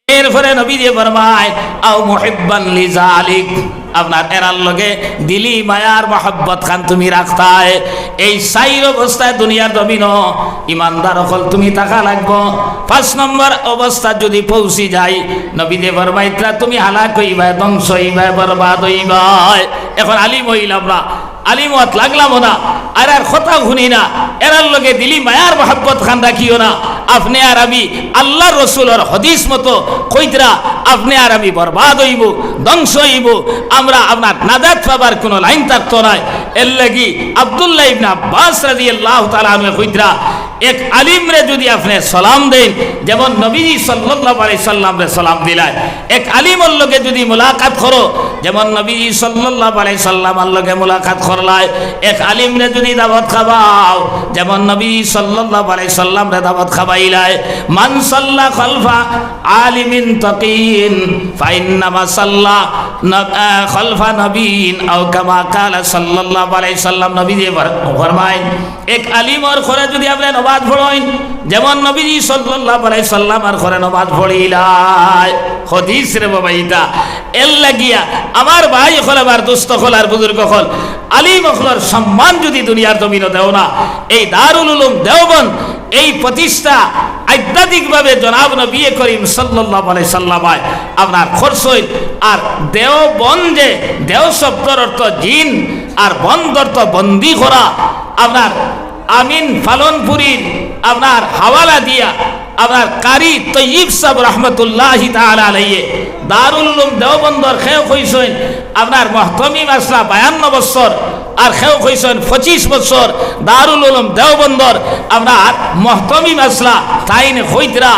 এরপরে নবীজি ফরমায়, "আও মুহিব্বান লিজালিক", আপনার এরার লগে দিলি মায়ার মহব্বত খান তুমি রাখতায়। এই চাইর অবস্থায় দুনিয়ার জমিনও ইমানদার অকল তুমি থাকা লাগবো। পাঁচ নম্বর অবস্থা যদি পৌঁছি যাই, নবীজি ফরমাইতরা, "তুমি হালাক হইবায়, ধ্বংস হইবায়, বরবাদ হইবায়।" এখন আলিম হইলাম না, আলিম অত লাগলাম না, আর আর কথা শুনি না, এরার লগে দিলি মায়ার মহব্বত খান রাখিও না। আপনি আর আমি আল্লাহর রসুলর হাদিস মতো কইতরা, আপনি আর আমি বরবাদ হইব, ধ্বংস হইব, আমরা আপনার নাজাত পাবার কোনো লাইন থাকতো নাই। এর লাগি আব্দুল্লাহ ইবনে আব্বাস রাদিয়াল্লাহু তাআলা আনহু কইতরা, এক আলিমরে যদি আপনি সালাম দেন, যেমন নবীজি সাল্লাল্লাহু আলাইহি সাল্লামরে সালাম দিলায়, এক আলিমর লগে যদি মুলাকাত করো, যেমন নবীজি সাল্লাল্লাহু আলাইহি সাল্লামর লগে মুলাকাত করলায়, এক আলিমরে যদি দাওয়াত খাবাও, যেমন নবীজি সাল্লাল্লাহু আলাইহি সাল্লামরে দাওয়াত খাবাইলায়, "মান সাল্লা খালফা আলিমিন তাকিন ফাইন্নামা সাল্লা নব-, আহ, খালফা নবীন", আও কামা কালা সাল্লাল্লাহু আলাইহি সাল্লাম, নবীজি ফর-, ফরমাইন, এক আলিমর ঘরে যদি আপনি নমাজ পড়ইন, যেমন নবীজি সাল্লাল্লাহু আলাইহি সাল্লামর ঘরে নমাজ পড়িলায়, হাদিস রে বাবা ইটা। এর লাগিয়া আমার ভাই অকল, আমার দোস্ত অকল, আর বুজুর্গ অকল, আলিম অকলর সম্মান যদি দুনিয়ার জমিনও দেও না, এই দারুল উলুম দেওবন্দ, এই প্রতিষ্ঠা আধ্যাত্মিকভাবে জনাব নবী করিম সাল্লাল্লাহু আলাইহি সাল্লাম আয় আপনার করছইন। আর দেওবন্দ, যে দেও শব্দর অর্থ জিন, আর বন্দ অর্থ বন্দি করা, আপনার আমিন পালনপুরীর আপনার হাওলা দিয়া আপনার কারি তৈয়ব সাহেব রহমতুল্লাহি তাআলা আলাইহি দারুল উলুম দেওবন্দর কেউ কইছইন আপনার মুহতামিম আছলা বায়ান্ন বছর, আর কেউ কইছইন পঁচিশ বছর দারুল উলুম দেওবন্দর আপনার মুহতামিম আছলা। তাইন কইতরা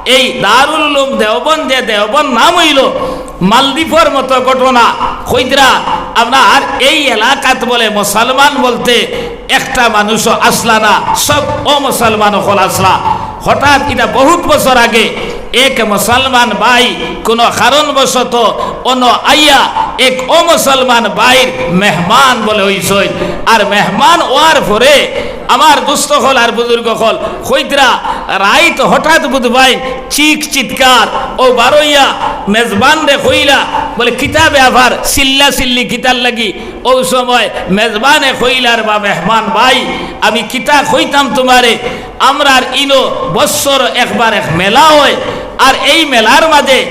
এই দারুল উলুম দেওবন্দ, যে দেওবন্দ নাম অইলো, মালদ্বীপর মতো ঘটনা। কইতরা আপনার এই এলাকাত বলে মুসলমান বলতে একটা মানুষও আছলা না, সব অমুসলমান অকল আছলা। হঠাৎ ইটা বহুত বছর আগে এক মুসলমান ভাই কোনো কারণবশত অনো আইয়া এক অমুসলমান ভাইর মেহমান বলে অইছইন। আর মেহমান অওয়ার পরে আমার দোস্ত অকল আর বুজুর্গ অকল কইতরা, রাইত হঠাৎ বুধবাইন চিক চিৎকার, অউ বারইয়া মেজবানরে কইলা, বলে, "কিতা ব্যাপার, চিল্লা চিল্লি কিতার লাগি?" অউ সময় মেজবানে কইলা, "রে বা মেহমান ভাই, আমি কিতা কইতাম তুমারে, আমরার ইনো বছর একবার এক মেলা অয়, আর এই মেলার মাঝে,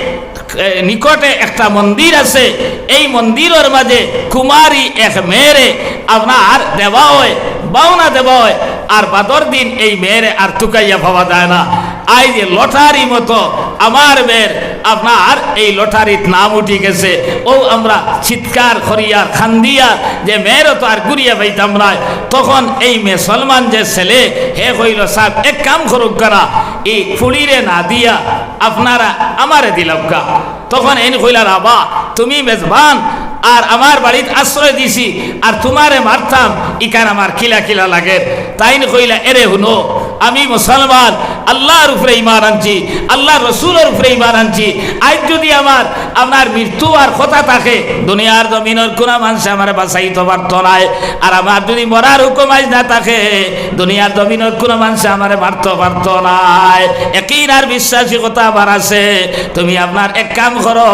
এ, নিকটে একটা মন্দির আছে, এই মন্দিরর মাঝে কুমারী এক মেয়েরে আপনার দেওয়া অয়, বাওনা দেওয়া অয়, আর বাদর দিন এই মেয়েরে আর তুকাইয়া পাওয়া যায় না। আইজ যে লটারি মতো আমার মেয়ের আপনার এই লটারিত নাম উঠি গেছে।" অউ আমরা চিৎকার করিয়ার কান্দিয়ার যে মেয়েরে তো আর ঘুরিয়া পাইতাম নায়। তখন এই মুসলমান যে ছেলে, হে কইলো, "সাব, এক কাম করউক্কা না, এই ফুড়িরে না দিয়া আপনারা আমারে দিলাউক্কা।" তখন এইন কইলা, "রে বা, তুমি মেজবান, আর আমার বাড়িত আশ্রয় দিছি, আর তুমারে মারতাম, ইখান আমার কিলা কিলা লাগের।" তাইন কইলা, "এরে হুনো, আমি মুসলমান, আল্লাহর উপরে ঈমান আনছি, আল্লাহর রসুলর উপরে ঈমান আনছি। আইজ যুদি আমার, আপনার মৃত্যু অওয়ার কথা থাকে, দুনিয়ার জমিনর কুনু মানষে আমারে বাঁচাইতো পারতো নায়। আর আমার যুদি মরার হুকুম আইজ না থাকে, দুনিয়ার জমিনর কুনু মানষে আমারে মারতো পারতো নায়। একিন আর বিশ্বাসী কথা আমার আছে। তুমি আপনার এক কাম করো,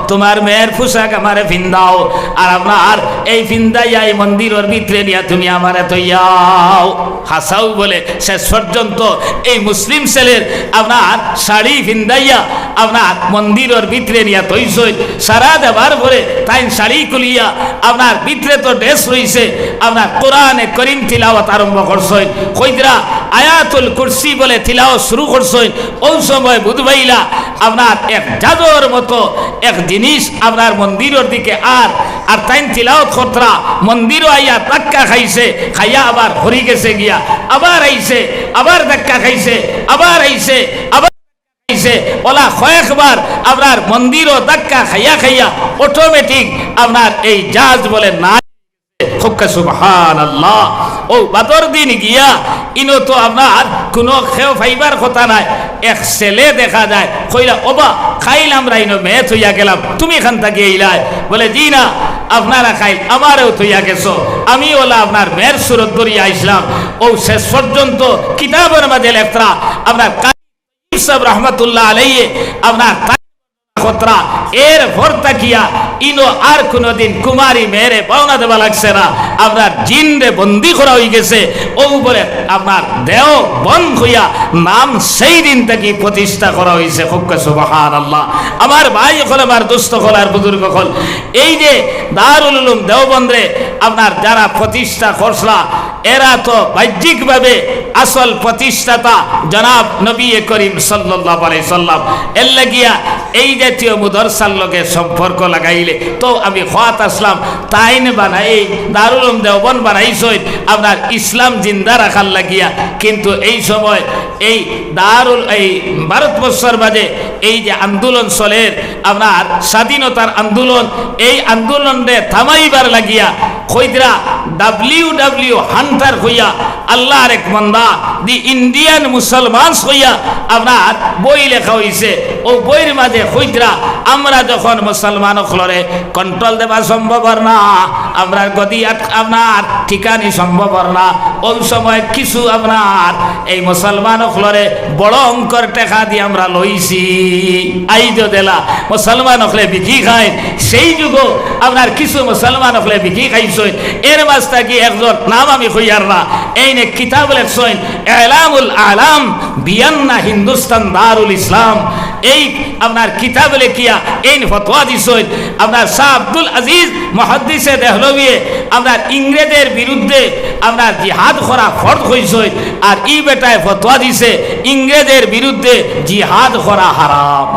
তুমার মেয়ের পোশাক আমারে ফিন্দাও, আর আপনার এই ফিন্দাইয়া এই মন্দিরর ভিতরে নিয়া তুমি আমারে থইয়াও। হাছাউ বলে, শেষ পর্যন্ত এই মুসলিম ছেলের আপনার শাড়ি ফিন্দাইয়া আপনার মন্দিরর ভিতরে নিয়া থইছইন। সারা দেবার পরে তাইন শাড়ি খুলিয়া আপনার ভিতরে তো ড্রেস রইছে, আপনার কোরআনে করিম তিলাওয়াত আরম্ভ করছইন। কইদরা আয়াতুল কুরসি বলে তিলাওয়াত শুরু করছইন। অউ সময় বুঝবাইলা আপনার এক জাদুর মতো এক জিনিস আপনার মন্দিরর দিকে আর, আর তাইন তিলাওয়াত করতরা, মন্দিরো আইয়া ধাক্কা খাইছে, খাইয়া আবার হরি গেছে গিয়া, আবার আইছে, আবার ধাক্কা খাইছে, আবার আইছে, আবার আইছে। অলা কয়েকবার আপনার মন্দিরো ধাক্কা খাইয়া খাইয়া অটোমেটিক আপনার এই জাহাজ বলে না। কউক্কা সুবহানাল্লাহ। অউ বাদর দিন গিয়া ইনো তো আপনার কুনু কেউ পাইবার কথা নায়। এক ছেলে দেখা যায়, কইলা, "ওবা, কাইল আমরা ইনো মেয়ে থইয়া গেলাম, তুমি কান থাকি আইলায়?" বলে, "জি না, আপনারা কাইল আমারেও থইয়া গেছো, আমি অলা আপনার মেয়ের সুরত ধরিয়া আইছলাম।" অউ শেষ পর্যন্ত কিতাবর মাঝে লেখরা আপনার কাজী সাহেব রহমতুল্লাহ আলাইহি আপনার করতরা, এর পর থাকিয়া ইনো আর কুনুদিন কুমারী মেয়েরে পাওনা দেওয়া লাগছে না। আপনার জিনরে বন্দি করা অইগেছে, অউ বলে আপনার দেওবন্দ কইয়া নাম সেই দিন থাকি প্রতিষ্ঠা করা অইছে। কউক্কা সুবহানাল্লাহ। আমার ভাই অকল, আমার দোস্ত অকল, আর বুজুর্গ অকল, এই যে দারুল উলুম দেওবন্দরে আপনার যারা প্রতিষ্ঠা করছলা, এরা তো বাহ্যিকভাবে আসল প্রতিষ্ঠাতা জনাব নবী করিম সাল্লাল্লাহু আলাইহি সাল্লাম। এর লাগিয়া এই জাতীয় মুদরসার লগে সম্পর্ক লাগাইলে তো আমি কওয়াত আছলাম, তাইন বানাই, এই দারুল উলুম দেওবন্দ বানাইছইন আপনার ইসলাম জিন্দা রাখার লাগিয়া। কিন্তু এই সময় এই দারুল, এই ভারতবর্ষর মাঝে এই যে আন্দোলন চলের, আপনার স্বাধীনতার আন্দোলন, এই আন্দোলনরে থামাইবার লাগিয়া কইদরা ডাব্লিউ ডাব্লিউ হান্টার কইয়া আল্লাহর এক বান্দা, দি ইন্ডিয়ান মুসলমান কইয়া আপনার বই লেখা অইছে। অউ বইর মাঝে কইদরা, আমরা যখন মুসলমান অকলরে কন্ট্রোল দেওয়া সম্ভব অর না, আমরার গদি আট-, আপনার টিকানি সম্ভব অর না, অউ সময় কিছু আপনার এই মুসলমান অকলরে বড় অঙ্কর টেকা দি আমরা লইছি। আইজও দেলা মুসলমান অকলে বিকি খাইন, সেই যুগও আপনার কিছু মুসলমান অকলে বিকি খাইছইন। এর মাঝ থাকি একজন, নাম আমি কইয়ার না, এইন এক কিতাব লেখছইন, ইলামুল আলাম বিআন্না হিন্দুস্তান দারুল ইসলাম। এই আপনার কিতাব লেখিয়া এইন ফতোয়া দিছইন। আপনার শাহ আব্দুল আজিজ মুহাদ্দিসে দেহলভিয়ে আপনার ইংরেজের বিরুদ্ধে আপনার জিহাদ করা ফরজ কইছইন, আর ই বেটায় ফতোয়া দিছে ইংরেজের বিরুদ্ধে জিহাদ করা হারাম।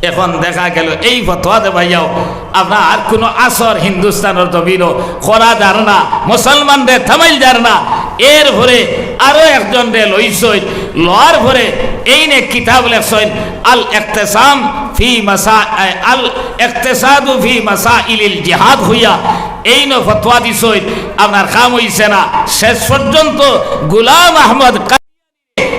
এখন দেখা গেল এই ফতোয়া দেওয়াইয়াও আপনার কুনু আসর হিন্দুস্তানর জমিনো করা যার না, মুসলমানরে থামাইল যার না। এর পরে আরো একজনরে লইছইন, লওয়ার পরে এইন এক কিতাব লেখছইন, আল ইকতেসাম ফি মাসা-, আল ইকতেসাদু ফি মাসাইলিল জিহাদ কইয়া, এইনও ফতোয়া দিছইন, আপনার কাম অইছে না। শেষ পর্যন্ত গোলাম আহমদ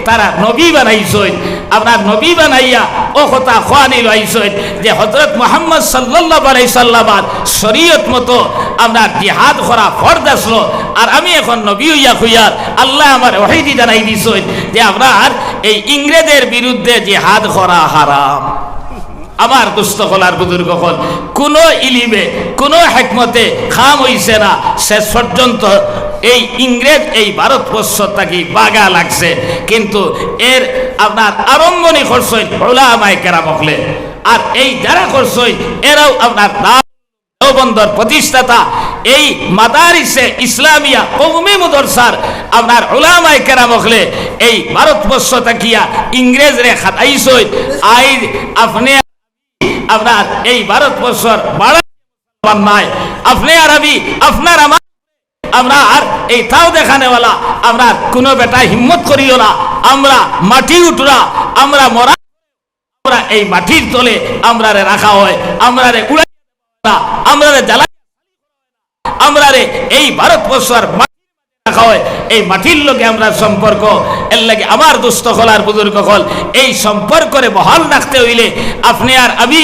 তারা নবী বানাইছইন। আপনার নবী বানাইয়া অউ কথা কওয়ানি লইছইন যে হযরত মুহাম্মদ সাল্লাল্লাহু আলাইহি সাল্লামর শরীয়ত মতো আপনার জিহাদ করা ফরজ আছলো। আর আমি এখন নবী অইয়া কইয়ার, আল্লায় আমারে ওহী দি জানাই দিছইন যে আপনার এই ইংরেজের বিরুদ্ধে জিহাদ করা হারাম। আমার দোস্ত অকল আর বুজুর্গ অকল, কুনু ইলিমে, কুনু হেকমতে কাম অইছে না। শেষ পর্যন্ত এই ইংরেজ এই ভারতবর্ষ থাকি ভাগা লাগছে, কিন্তু এর আপনার আরম্ভণি করছইন উলামায়ে কেরাম অকলে। আর এই যারা করছইন, এরাও আপনার দারুল দেওবন্দর প্রতিষ্ঠাতা, এই মাদারিসে ইসলামিয়া কওমি মুদরসার আপনার উলামায়ে কেরাম অকলে এই ভারতবর্ষ থাকিয়া ইংরেজরে খাটাইছইন। আইজ আপনে আপনার এই ভারতবর্ষর বাড়া নাই, আপনে আর আমি, আপনার আমার, আমরা আর এই তাও দেখানেওয়ালা, আমরা কুনু বেটা হিম্মত করিও না, আমরা মাটি উঠরা, আমরা মরা, আমরা এই মাটির তলে আমরারে রাখা হয়, আমরারে উড়াই না, আমরারে জ্বালা, আমরারে এই ভারতবর্ষর মাটি রাখা অয়, এই মাটির লগে আমরার সম্পর্ক। এরলাগি আমার দোস্ত অকল আর বুজুর্গ অকল, এই সম্পর্করে বহাল রাখতে অইলে আপনে আর আমি,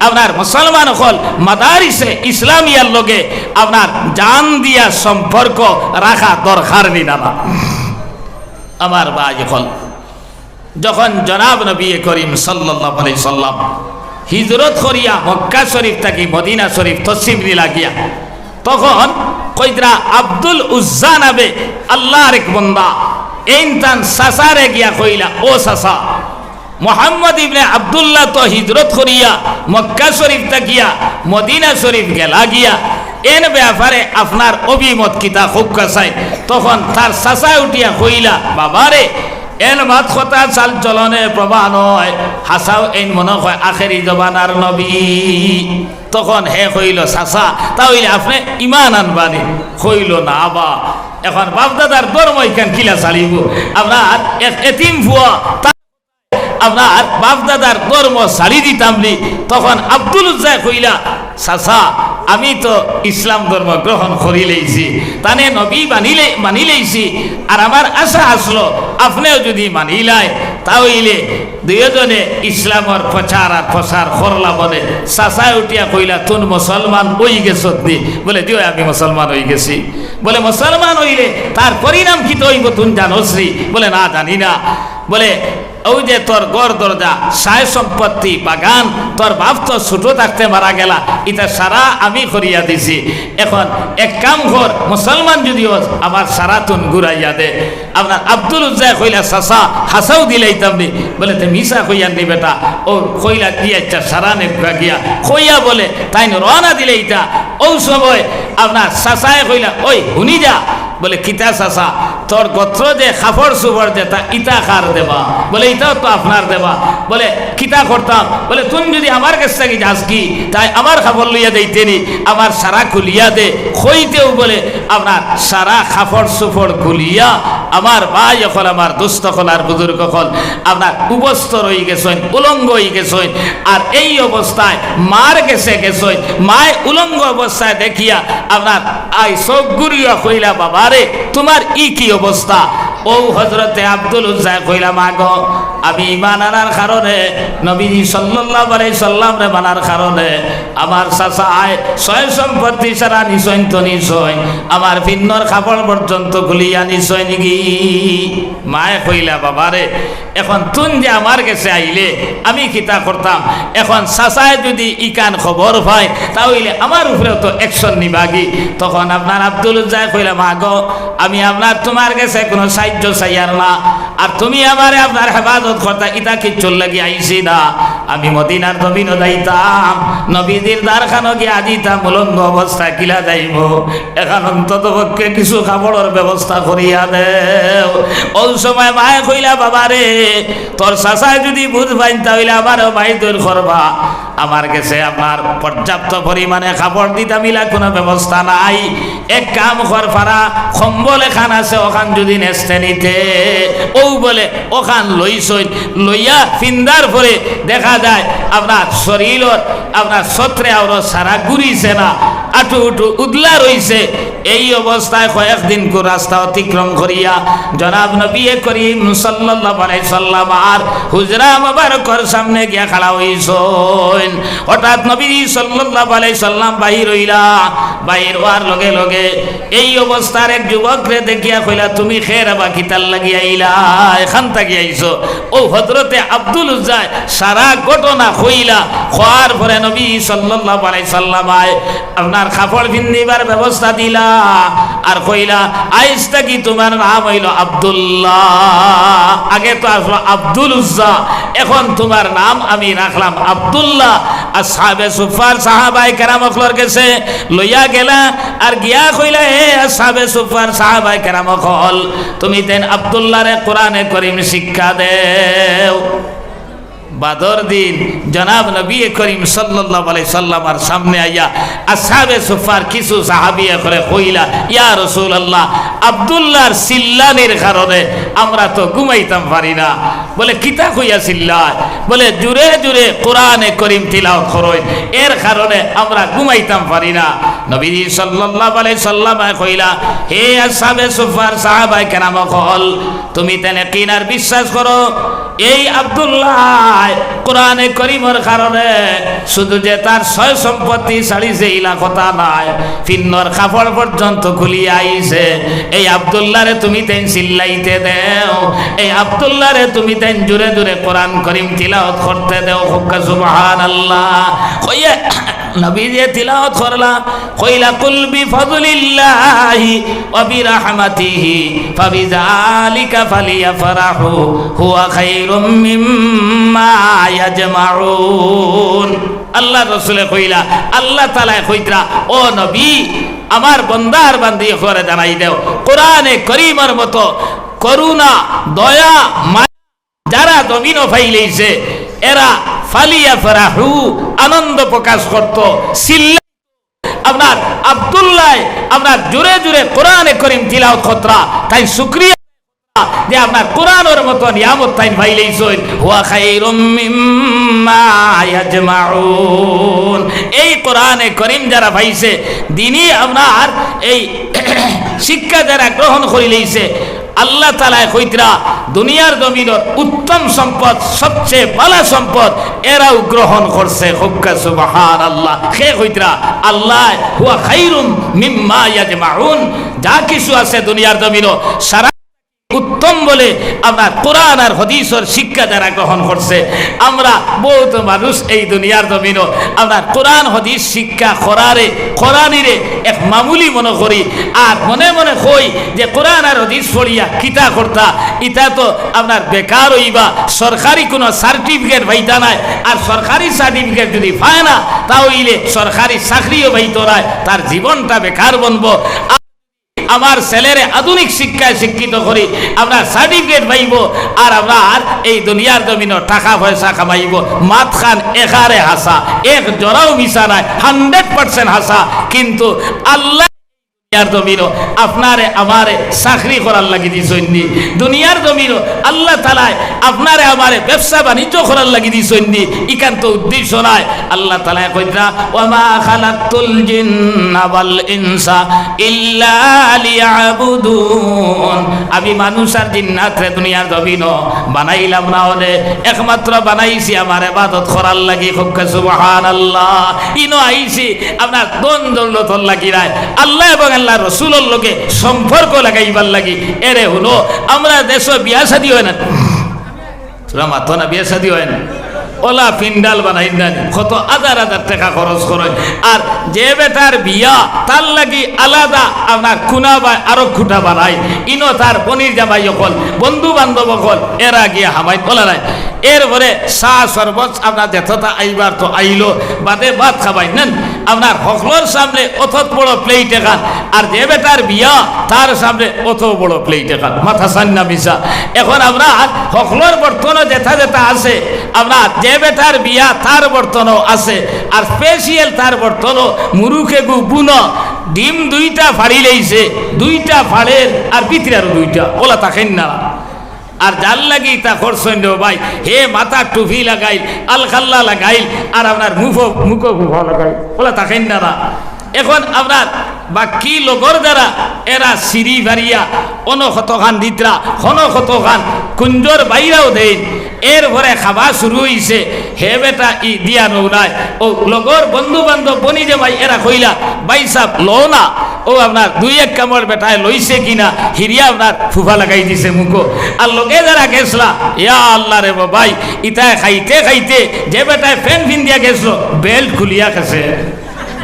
আপনার মুসলমান অকল, মাদারিসে ইসলামিয়ার লগে আপনার জান দিয়া সম্পর্ক রাখা দরকার নি না? আমার ভাই অকল, যখন জনাব নবী করিম সাল্লাল্লাহু আলাইহি সাল্লাম হিজরত করিয়া মক্কা শরীফ থাকি মদিনা শরীফ তশরিফ নিলা গিয়া, তখন কইতরা আব্দুল উজ্জা নামে আল্লাহর এক বন্দা, এইন তান চাচারে গিয়া কইলা, "ও চাচা, মোহাম্মদ ইবনে আব্দুল্লাহ তো হিজরত করিয়া মক্কা শরীফ থাকিয়া মদিনা শরীফ গেলা গিয়া, এন ব্যাপারে আপনার অভিমত কিতা কউক্কা চাই?" তখন তার চাচায় উঠিয়া কইলা, "বাবারে, এন মাত কথা চাল চলনে প্রমাণ অয়, হাছাউ এইন মনো অয় আখেরি জমানার নবী।" তখন হে কইলো, "চাচা, তা অইলে আপনে ইমান আনবা নি?" কইলো, "না বা।" এখন বাপদাদার ধর্ম ইখান কিলা ছাড়িবো? আপনার এক এতিম ফুয়া, তা আপনার বাপদাদার ধর্ম ছাড়ি দিতাম নি? তখন আব্দুল উজ্জায় কইলা, "চাচা, আমি তো ইসলাম ধর্ম গ্রহণ করিলাইছি, তানে নবী মানিলে-, মানিলাইছি, আর আমার আশা আছলো আপনেও যুদি মানিলায়, তা অইলে দুইওজনে ইসলামর প্রচার আর প্রসার করলা।" বলে চাচায় উঠিয়া কইলা, "তুন মুসলমান অইগেছত নি?" বলে, "জি অয়, আমি মুসলমান অইগেছি।" বলে, "মুসলমান অইলে তার পরিণাম কিতা অইবো তুন জানোস নি?" বলে, "না, জানি না।" বলে, "অউ যে তোর ঘর দরজা, সয় সম্পত্তি, বাগান, তোর বাপ তো ছোট থাকতে মারা গেলা, ইতা সারা আমি করিয়া দিছি। এখন এক কাম কর, মুসলমান যুদি অস, আমার সারা তুন ঘুরাইয়া দে।" আপনার আব্দুল উজ্জায় কইলা, "চাচা, হাছাউ দিলাইতাম নি?" বলে, "তে মিছা কইয়ার নি বেটা।" অউ কইলা, "জি আইচ্ছা, সারা নেউক্কা গিয়া।" কইয়া বলে তাইন রওয়ানা দিলাইতা। অউ সময় আপনার চাচায় কইলা, "ওই হুনি যা।" বলে, "কিতা চাচা, তোর গত্র যে কাপড় চুপড় যেতা, ইতা কার দেবা?" বলে, "ইতাও তো আপনার দেবা।" বলে, "কিতা করতাম?" বলে, "তুন যুদি আমার গেছ থাকি যাস গি, তাই আমার কাপড় লইয়া দেইতে নি, আমার সারা খুলিয়া দে।" কইতেউ বলে আপনার সারা কাপড় চুপড় খুলিয়া আমার ভাই অকল, আমার দোস্ত অকল আর বুজুর্গ অকল আপনার অবস্ত্র অইগেছইন, উলঙ্গ অইগেছইন। আর এই অবস্থায় মার গেছে গেছইন, মায় উলঙ্গ অবস্থায় দেখিয়া আপনার আই চউখ ঘুরিয়া কইলা, "বাবারে, তুমার ই কি অবস্থা?" অউ হজরতে আব্দুল উজ্জায় কইলা, "মা গো, আমি ইমান আনার কারণে, নবীজি সাল্লাল্লাহু আলাইহি সাল্লামরে মানার কারণে আমার চাচায় সয় সম্পত্তি সারা নিছইন তো নিছইন, আমার ফিন্দর কাপড় পর্যন্ত খুলিয়া নিছইন গি।" মায়ে কইলা, "বাবারে, এখন তুন যে আমার গেছে আইলে আমি কিতা করতাম? এখন চাচায় যুদি ইখান খবর পায়, তা অইলে আমার উপরেও তো action নিবা গি।" তখন আপনার আব্দুল উজ্জায় কইলা, "মা গো, আমি আপনার তুমার গেছে কুনু সাইয্য চাইয়ার না, আর তুমি আমারে আপনার হেফাজত করতা, ইতা কিচ্ছুর লাগি আইছি না। আমি মদিনার জমিনো যাইতাম, নবীজির দারখানো গিয়া দিতাম, উলঙ্গ অবস্থায় কিলা যাইমু, এখন অন্তত পক্ষে কিছু কাপড়র ব্যবস্থা করিয়া দেও।" অউ সময় মায়ে কইলা, "বাবারে, তোর চাচায় যুদি বুঝ পাইন, তা অইলে আমারেও মাইর দইর করবা। আমার গেছে আপনার পর্যাপ্ত পরিমাণে কাপড় দিতাম, ইলা কুনু ব্যবস্থা নাই। এক কাম কর, ফাড়া কম্বল এখান আছে, অখান যুদি নেস্তে নিতে।" অউ বলে অখান লইছইন, লইয়া ফিন্দার পরে দেখা যায় আপনার শরীলর, আপনার ছত্রে আওরত সারা ঘুরিছে না, আটু উটু উদলা রইছে। এই অবস্থায় কয়েকদিন কু রাস্তা অতিক্রম করিয়া জনাব নবী করিম সাল্লাল্লাহু আলাইহি সাল্লাম আর হুজরা মোবারকর সামনে গিয়া খাড়া অইছইন। হঠাৎ নবী সাল্লাল্লাহু আলাইহি সাল্লাম বাহির অইলা, বাহির অওয়ার লগে লগে এই অবস্থার এক যুবকরে দেখিয়া কইলা, "তুমি কে রে বা, কিতার লাগি আইলা? এখান থাকি আইছো?" অউ হজরতে আব্দুল উজ্জায় সারা ঘটনা কইলা। কওয়ার পরে নবী সাল্লাল্লাহু আলাইহি সাল্লাম আয় আপনার কাপড় পিন্দিবার ব্যবস্থা দিলা, আর কইলা, "আইজ থাকি তুমার নাম অইলো আব্দুল্লাহ। আগে তো আছলো আব্দুল উজ্জা, এখন তুমার নাম আমি রাখলাম আব্দুল্লাহ।" আসহাবে সুফফার সাহাবায়ে কেরাম অকলর গেছে লইয়া গেলা, আর গিয়া কইলা, "হে আসহাবে সুফফার সাহাবায়ে কেরাম অকল, তুমি তেন আব্দুল্লাহরে কোরআনে করিম শিক্ষা দেও।" বাদর দিন জনাব নবী করিম সাল্লাল্লাহু আলাইহি সাল্লামর সামনে আইয়া আসহাবে সুফফার কিছু সাহাবী অকলে কইলা, "ইয়া রাসূলুল্লাহ, আব্দুল্লাহর চিল্লানির কারণে আমরা তো ঘুমাইতাম পারি না।" বলে, "কিতা কইয়া চিল্লায়?" বলে, "জুরে জুরে কোরআনে করিম তিলাওত করইন, এর কারণে আমরা ঘুমাইতাম পারি না।" নবীজি সাল্লাল্লাহু আলাইহি সাল্লামে কইলা, "হে আসহাবে সুফফার সাহাবায়ে কেরাম অকল, তুমি তাইন কিনার বিশ্বাস করো, এই আব্দুল্লাহ কোরআনে করিমর কারণে শুধু যে তার সয় সম্পত্তি ছাড়িছে ইলা কথা নায়, পিন্দর কাপড় পর্যন্ত খুলিয়া আইছে। এই আব্দুল্লাহরে তুমি তাইন চিল্লাইতে দেও, এই আব্দুল্লাহরে তুমি তাইন জুরে জুরে কোরআন করিম তিলাওত করতে দেও।" কউক্কা সুবহানাল্লাহ। কইয়া নবীজি তিলাওত করলা, কইলা, "কুল বিফাদলিল্লাহি ওয়া বিরাহমাতিহি ফাবিযালিকা ফালিয়াফরাহু হুয়া খায়রুম মিম্মা ইয়াজমাউন।" আল্লাহর রসুলে কইলা, আল্লাহ তাআলায় কইতরা, "ও নবী, আমার বন্দা আর বান্দি অকলরে জানাই দেও, কোরআনে করিমর মতো করুণা, দয়া, মায়া যারা জমিনো পাইলাইছে, এরা ফালিয়াফরাহু, আনন্দ প্রকাশ করতো, চিল্লা আপনার আব্দুল্লাহ, আপনার জুরে জুরে কোরআনে করিম তিলাওত করতরা, তাইন শুকরিয়া যে আপনার কোরআনর মতো নিয়ামত তাইন পাইলাইছইন। হুয়া খায়রুম মিম্মা ইয়াজমাউন। এই কোরআনে করিম যারা পাইছে, দিনই আপনার এই শিক্ষা যারা গ্রহণ করিলাইছে, আল্লাহ তাআলায় কইতরা, দুনিয়ার জমিনর উত্তম সম্পদ, সবচেয়ে ভালা সম্পদ এরাও গ্রহণ করছে। কউক্কা সুবহানাল্লাহ। কে কইতরা? আল্লাহ। হুয়া খায়রুম মিম্মা ইয়াজমাউন। যা কিছু আছে দুনিয়ার জমিনো, সারা উত্তম বলে আপনার কোরআন আর হাদিসর শিক্ষা যারা গ্রহণ করছে। আমরা বহুত মানুষ এই দুনিয়ার জমিনো আপনার কোরআন হাদিস শিক্ষা করারে, করানিরে এক মামুলি মনে করি, আর মনে মনে কই যে কোরআন আর হাদিস পড়িয়া কিতা করতা, ইতা তো আপনার বেকার অইবা, সরকারি কোনো সার্টিফিকেট পাইতা নায়, আর সরকারি সার্টিফিকেট যদি পায় না, তা অইলে সরকারি চাকরিও পাইতো নায়, তার জীবনটা বেকার বনবো। আর আমার ছেলেরে আধুনিক শিক্ষায় শিক্ষিত করি, আপনার সার্টিফিকেট পাইবো, আর আপনার এই দুনিয়ার জমিনো টাকা পয়সা কামাইবো। মাতখান একারে হাছা, এক জরাও মিছা নায়, হান্ড্রেড পার্সেন্ট হাছা। কিন্তু আল্লাহ দুনিয়ার জমিনো আপনারে আমারে চাকরি করার লাগি দিছইন নি? দুনিয়ার জমিনো আল্লাহ তাআলায় আপনারে আমারে ব্যবসা বাণিজ্য করার লাগি দিছইন নি? ইখান তো উদ্দেশ্য নায়। আল্লাহ তাআলায় কইতরা, "ওয়া মা খালাকতুল জিন্না ওয়াল ইনসা ইল্লা লিয়াবুদুন।" আমি মানুষ আর জিন্নাতরে দুনিয়ার জমিনো বানাইলাম না অনে, একমাত্র বানাইছি আমার ইবাদত করার লাগি। কউক্কা সুবহানাল্লাহ। ইনো আইছি আপনার ধন দৌলতর লাগি নায়, আল্লাহ এবং আল্লাহর রসুলর লগে সম্পর্ক লাগাইবার লাগি। এরে হুনো, আমরা দেশো বিয়া শাদী অয় না, তোরা মাতো না, বিয়া শাদী অয় না, অলা পিন্ডাল বানাইন না নি, কত হাজার হাজার টেকা খরচ করইন। আর যে বেটার বিয়া, তার লাগি আলাদা আপনার কুনা বা আরো খুটা বানাই, ইনো তার বইনর জামাই অকল, বন্ধু বান্ধব অকল, এরা গিয়া হামাইন, অলা নায়। এরপরে চা শরবত আপনার যেততা আইবার তো আইলো, বাদে ভাত খাবাইন না নি। আপনার হকলর সামনে অত বড় প্লেট এখান, আর যে বেটার বিয়া, তার সামনে অত বড় প্লেট এখান। মাত হাছা না মিছা? এখন আপনার হকলর বর্তনও যেতা যেতা আছে, আপনার যে বেটার বিয়া, তার বর্তনও আছে, আর স্পেশাল তার বর্তনও মুরুখেগু বুনো, ডিম দুইটা ফাড়িলাইছে, দুইটা ফাড়ের আর ভিতরে আরো দুইটা, অলা থাকেন না। আর যার লাগি ইতা করছইন রে ভাই, হে মাথাত টুপি লাগাইল, আলখাল্লা লাগাইল, আর আপনার মুখো, মুখো ফুফা লাগাইল, অলা থাকেন না না। এখন আপনার বাকি লগর যারা, এরা সিঁড়ি ফাড়িয়া অনো কতখান দিতরা, হনো কতখান কুঞ্জর বাইরাও দেইন। এরপরে খাওয়া শুরু অইছে, হে বেটা ই দিয়া নও নাই। অউ লগর বন্ধু বান্ধব বইনর জামাই এরা কইলা, "ভাইসাব, লও না।" অউ আপনার দুই এক কামড় বেটায় লইছে কিনা, হিরিয়া আপনার ফুফা লাগাই দিছে মুখো। আর লগে যারা গেছলা, ইয়া আল্লাহ রে বাবাই, ইতায় খাইতে খাইতে যে বেটায় প্যান্ট পিন্দিয়া গেছলো, বেল্ট খুলিয়া গেছে।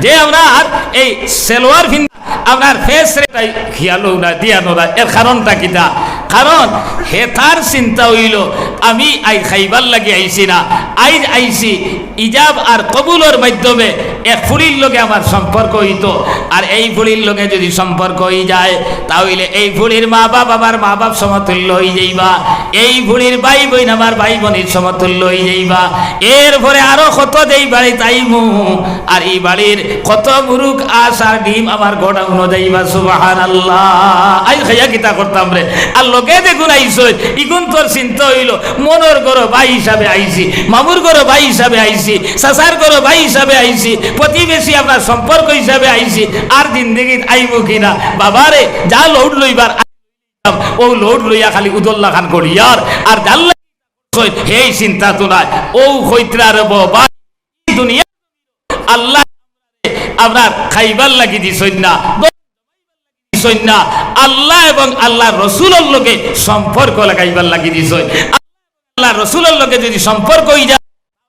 যে আপনার এই সালোয়ার পিন্দি আপনার ফেস রে তাই খিয়ালও না, দিয়া নরা। এর কারণটা কিতা? কারণ হেতার চিন্তা অইলো, আমি আইজ খাইবার লাগি আইছি না, আইজ আইছি ইজাব আর কবুলর মাধ্যমে এক ফুড়ির লগে আমার সম্পর্ক অইতো, আর এই ফুড়ির লগে যুদি সম্পর্ক অইযায়, তা অইলে এই ফুড়ির মা-বাপ আমার মা-বাপ সমতুল্য অইযাইবা, এই ফুড়ির ভাই-বইন আমার ভাই-বইনর সমতুল্য অইযাইবা। এরপরে আরো কত যে ই বাড়িত আইমু, আর ই বাড়ির কত মুরুগ আশ আর ডিম আমার গোডাউনো যাইবা। সুবহানাল্লাহ। আইজ খাইয়া কিতা করতাম রে? আর লগে যেগুন আইছইন, ইগুনতর চিন্তা অইলো, মনর ঘরো ভাই হিসাবে আইছি, মামুর ঘরো ভাই হিসাবে আইছি, চাচার ঘরো ভাই হিসাবে আইছি, প্রতিবেশী আপনার সম্পর্ক হিসাবে আইছি, আর জিন্দেগিত আইমু কিনা? বাবারে, যা load লইবার আইলাম, অউ load লইয়া খালি উদল্লা খান করিয়ার, আর যার লাগি কইন, হেই চিন্তা তো নাই। অউ কইতরা রে বাবা, ই দুনিয়া আল্লায় আপনার খাইবার লাগি দিছইন না, দিছইন না, আল্লাহ এবং আল্লাহর রসুলর লগে সম্পর্ক লাগাইবার লাগি দিছইন। আল্লাহ রসুলর লগে যুদি সম্পর্ক অইযায়,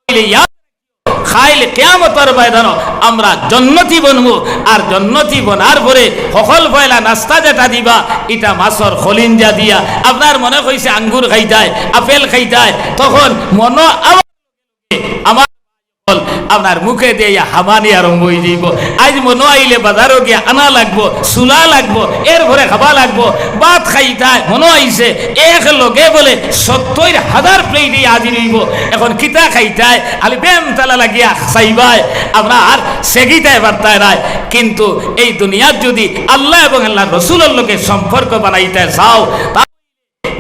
তাইলে ইয়াদ রাখিও, কাইল কিয়ামতর ময়দানো আমরা জন্নতি বনমু, আর জন্নতি বনার পরে হকল পয়লা নাস্তা যেটা দিবা, ইটা মাছর খলিঞ্জা দিয়া। আপনার মনে কইছে আঙ্গুর খাইতায়, আপেল খাইতায়, তখন মনো আবার আমার আপনার মুখে দিয়া হামানি আরম্ভ অইযাইবো। আইজ মনো আইলে বাজারো গিয়া আনা লাগবো, চুলা লাগবো, এরপরে খাবা লাগবো। ভাত খাইতায় মনো আইছে, এক লগে বলে সত্তইর হাজার plate হাজির অইবো। এখন কিতা খাইতায়? খালি বেম তালা লাগিয়া চাইবায়, আপনার সেগিতায় পারতায় নায়। কিন্তু এই দুনিয়াত যুদি আল্লাহ এবং আল্লাহর রসুলর লগে সম্পর্ক বানাইতায় চাও, তা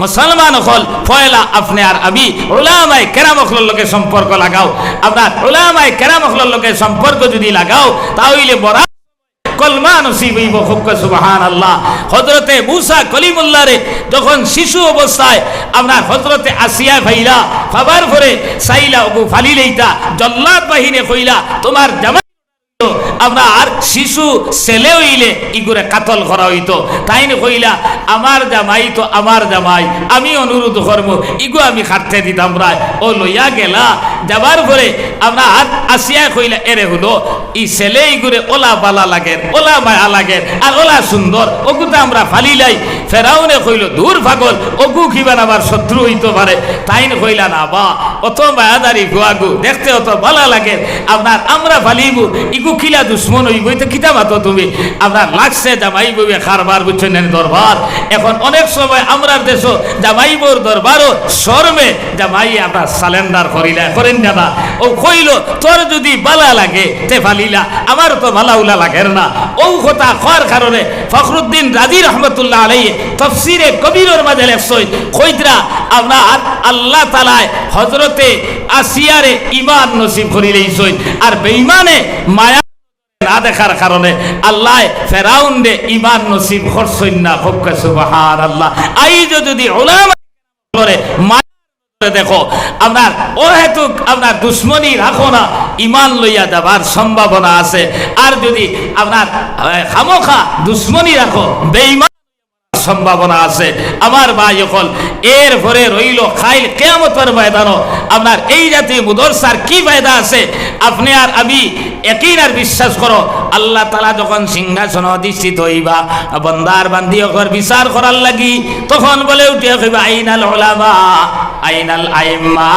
মুসলমান অকল, পয়লা আপনে আর আমি উলামায়ে কেরাম অকলর লগে সম্পর্ক লাগাও। আপনার উলামায়ে কেরাম অকলর লগে সম্পর্ক যুদি লাগাও, তা অইলে মরা কলমা নসিব অইবো। কউক্কা সুবহানাল্লাহ। হজরতে মুসা কলিমুল্লাহরে যখন শিশু অবস্থায় আপনার হজরতে আসিয়ায় পাইলা, পাবার পরে চাইলা অগু ফালি লইতা, জল্লাদ বাহিনীয়ে কইলা, তুমার জামাই আপনার শিশু ছেলে অইলে ইগুরে কাতল করা অইতো। তাইন কইলা, আমার জামাই তো আমার জামাই, আমি অনুরোধ করমু, ইগু আমি কাটতে দিতাম নায়। অউ লইয়া গেলা, যাবার পরে আপনার আসিয়ায় কইলা, এরে হুনো, ই ছেলে ইগুরে অলা বালা লাগের, অলা মায়া লাগের, আর অলা সুন্দর, অগুতা আমরা ফালিলাই। ফেরাউনে কইলো, দূর পাগল, অগু কিবান আমার শত্রু অইতো পারে। তাইন কইলা, না বা, অত মায়াদারি ফুয়াগু, দেখতে অত বালা লাগের, আপনার আমরা ফালিমু, ইগু কিলা দুশমন অইবো, ইতা কিতা মাতো তুমি? আপনার লাগছে জামাই বউয়ে কারবার, বুঝছইন নি, দরবার। এখন অনেক সময় আমরার দেশো জামাই বউর দরবারো শরমে জামাইয়ে আপনার surrender করিলা, করইন না, না? অউ কইলো, তোর যুদি বালা লাগে, তে ফালিলা, আমার তো বালা উলা লাগের না। অউ কথা কওয়ার কারণে ফখরুদ্দিন রাজি রহমতুল্লাহ আলাইহি তফসিরে কবিরর মাঝে লেখছইন, কইতরা আপনার আল্লাহ তাআলায় হজরতে আসিয়ারে ঈমান নসিব করিলাইছইন, আর বেঈমানে মায়া না দেখার কারণে আল্লায় ফেরাউনরে ঈমান নসিব করছইন না। কউক্কা সুবহানাল্লাহ। আইজও যুদি উলামায়ে কেরাম অকলরে মায়া দেখো, আপনার অহেতুক আপনার দুশমনি রাখো না, ঈমান লইয়া যাবার সম্ভাবনা আছে। আর যুদি আপনার, এ, খামোখা দুশমনি রাখো, বেঈমান সম্ভাবনা আছে। আমার ভাই অকল, এরপরে রইলো কাইল কিয়ামতর ময়দানো আপনার এই জাতীয় মুদরসার কি ফায়দা আছে? আপনে আর আমি একিন আর বিশ্বাস করো, আল্লাহ তাআলা যখন সিংহাসন অধিষ্ঠিত অইবা, বন্দার বান্দি অকলর বিচার করার লাগি, তখন বলে উঠিয়া কইবা, আইনাল উলামা, আইনাল আইম্মা,